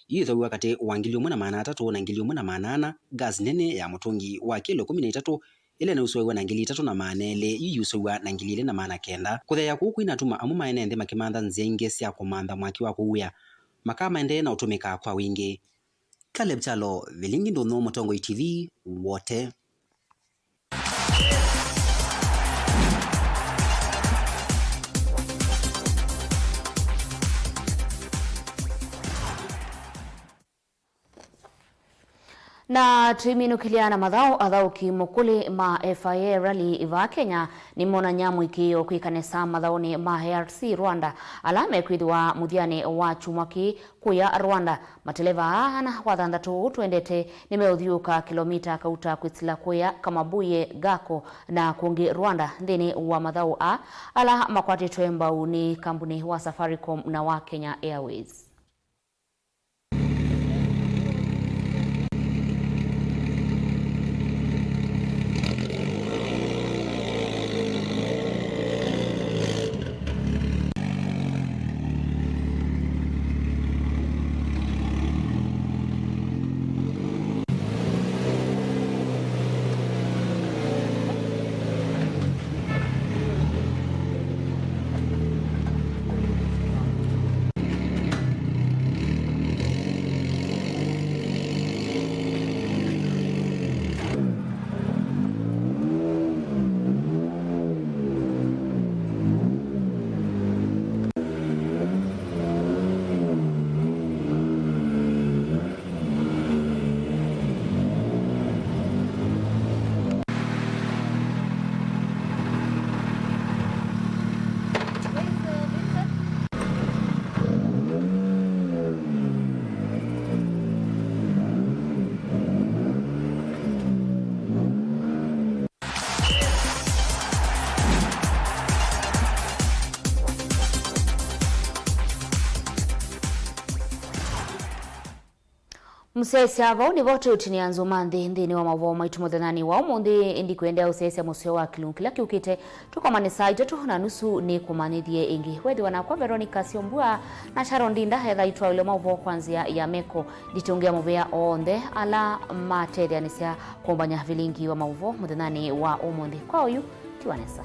yu ĩthooiw'a katĩ wa ngili ĩmwe na maana atatũ na ngili ĩmwe na maana ana, gas nene ya mũtũngi wa kilo ĩkũmi na itatũ, ĩla ĩnausũaw'a na ngili itatũ na maana elĩ, yu yusũaw'a na ngili ilĩ na maana kenda. Kũtheea kũu kwinatuma amwe ma ene nthĩ makĩmantha nzĩa ingĩ sya kũmantha mwaki wa kũuĩa, makaa maendee na ũtũmĩkaa kwa wingĩ. Caleb Kyalo, Vilingi Ndũnyũ, Mũtongoi T V, Wote. Na tũiminũkĩlya na mathaũ, athaũki mũkũlĩ ma F I A Rally vaa Kenya nĩmonany'a mũĩkĩĩo kwĩkanĩsa mathaũnĩ ma A R C Rwanda, ala mekwĩthĩwa mũthyanĩ wa kyumwa kĩĩ kũya Rwanda. Mateleva aa ana kwa thanthatũ ũũ twendete nĩmeũthiũũka kĩlomita kauta kwĩsĩla kũya Kamabuye, Gako na kũngĩ Rwanda nthĩnĩ wa mathaũ aa ala makwatĩtwe mbau nĩ kambunĩ wa Safaricom na wa Kenya Airways. Mũsyaĩĩsya, vau nĩvo tũũtinĩa nzũma nthĩ nthĩnĩ wa maũvoo maitũ mũthenyanĩ wa ũmũnthĩ. Ĩndĩ kũendeea ũsyaĩĩsya mũseo wa kĩlungu kĩla kĩũkĩte, tũkomane saa itatũ na nusu nĩ kũmanyĩthye ĩngĩ. Wethĩwa nakwa Veronica Syombua na Sharon Ndinda, etha itwaĩlwe maũvoo kwa nzĩa ya meko. Nditũngĩa mũvea onthe ala matetheanĩsya kũmbany'a vilingi wa maũvoo mũthenyanĩ wa ũmũnthĩ. Kwa oyu, tiwa nesa.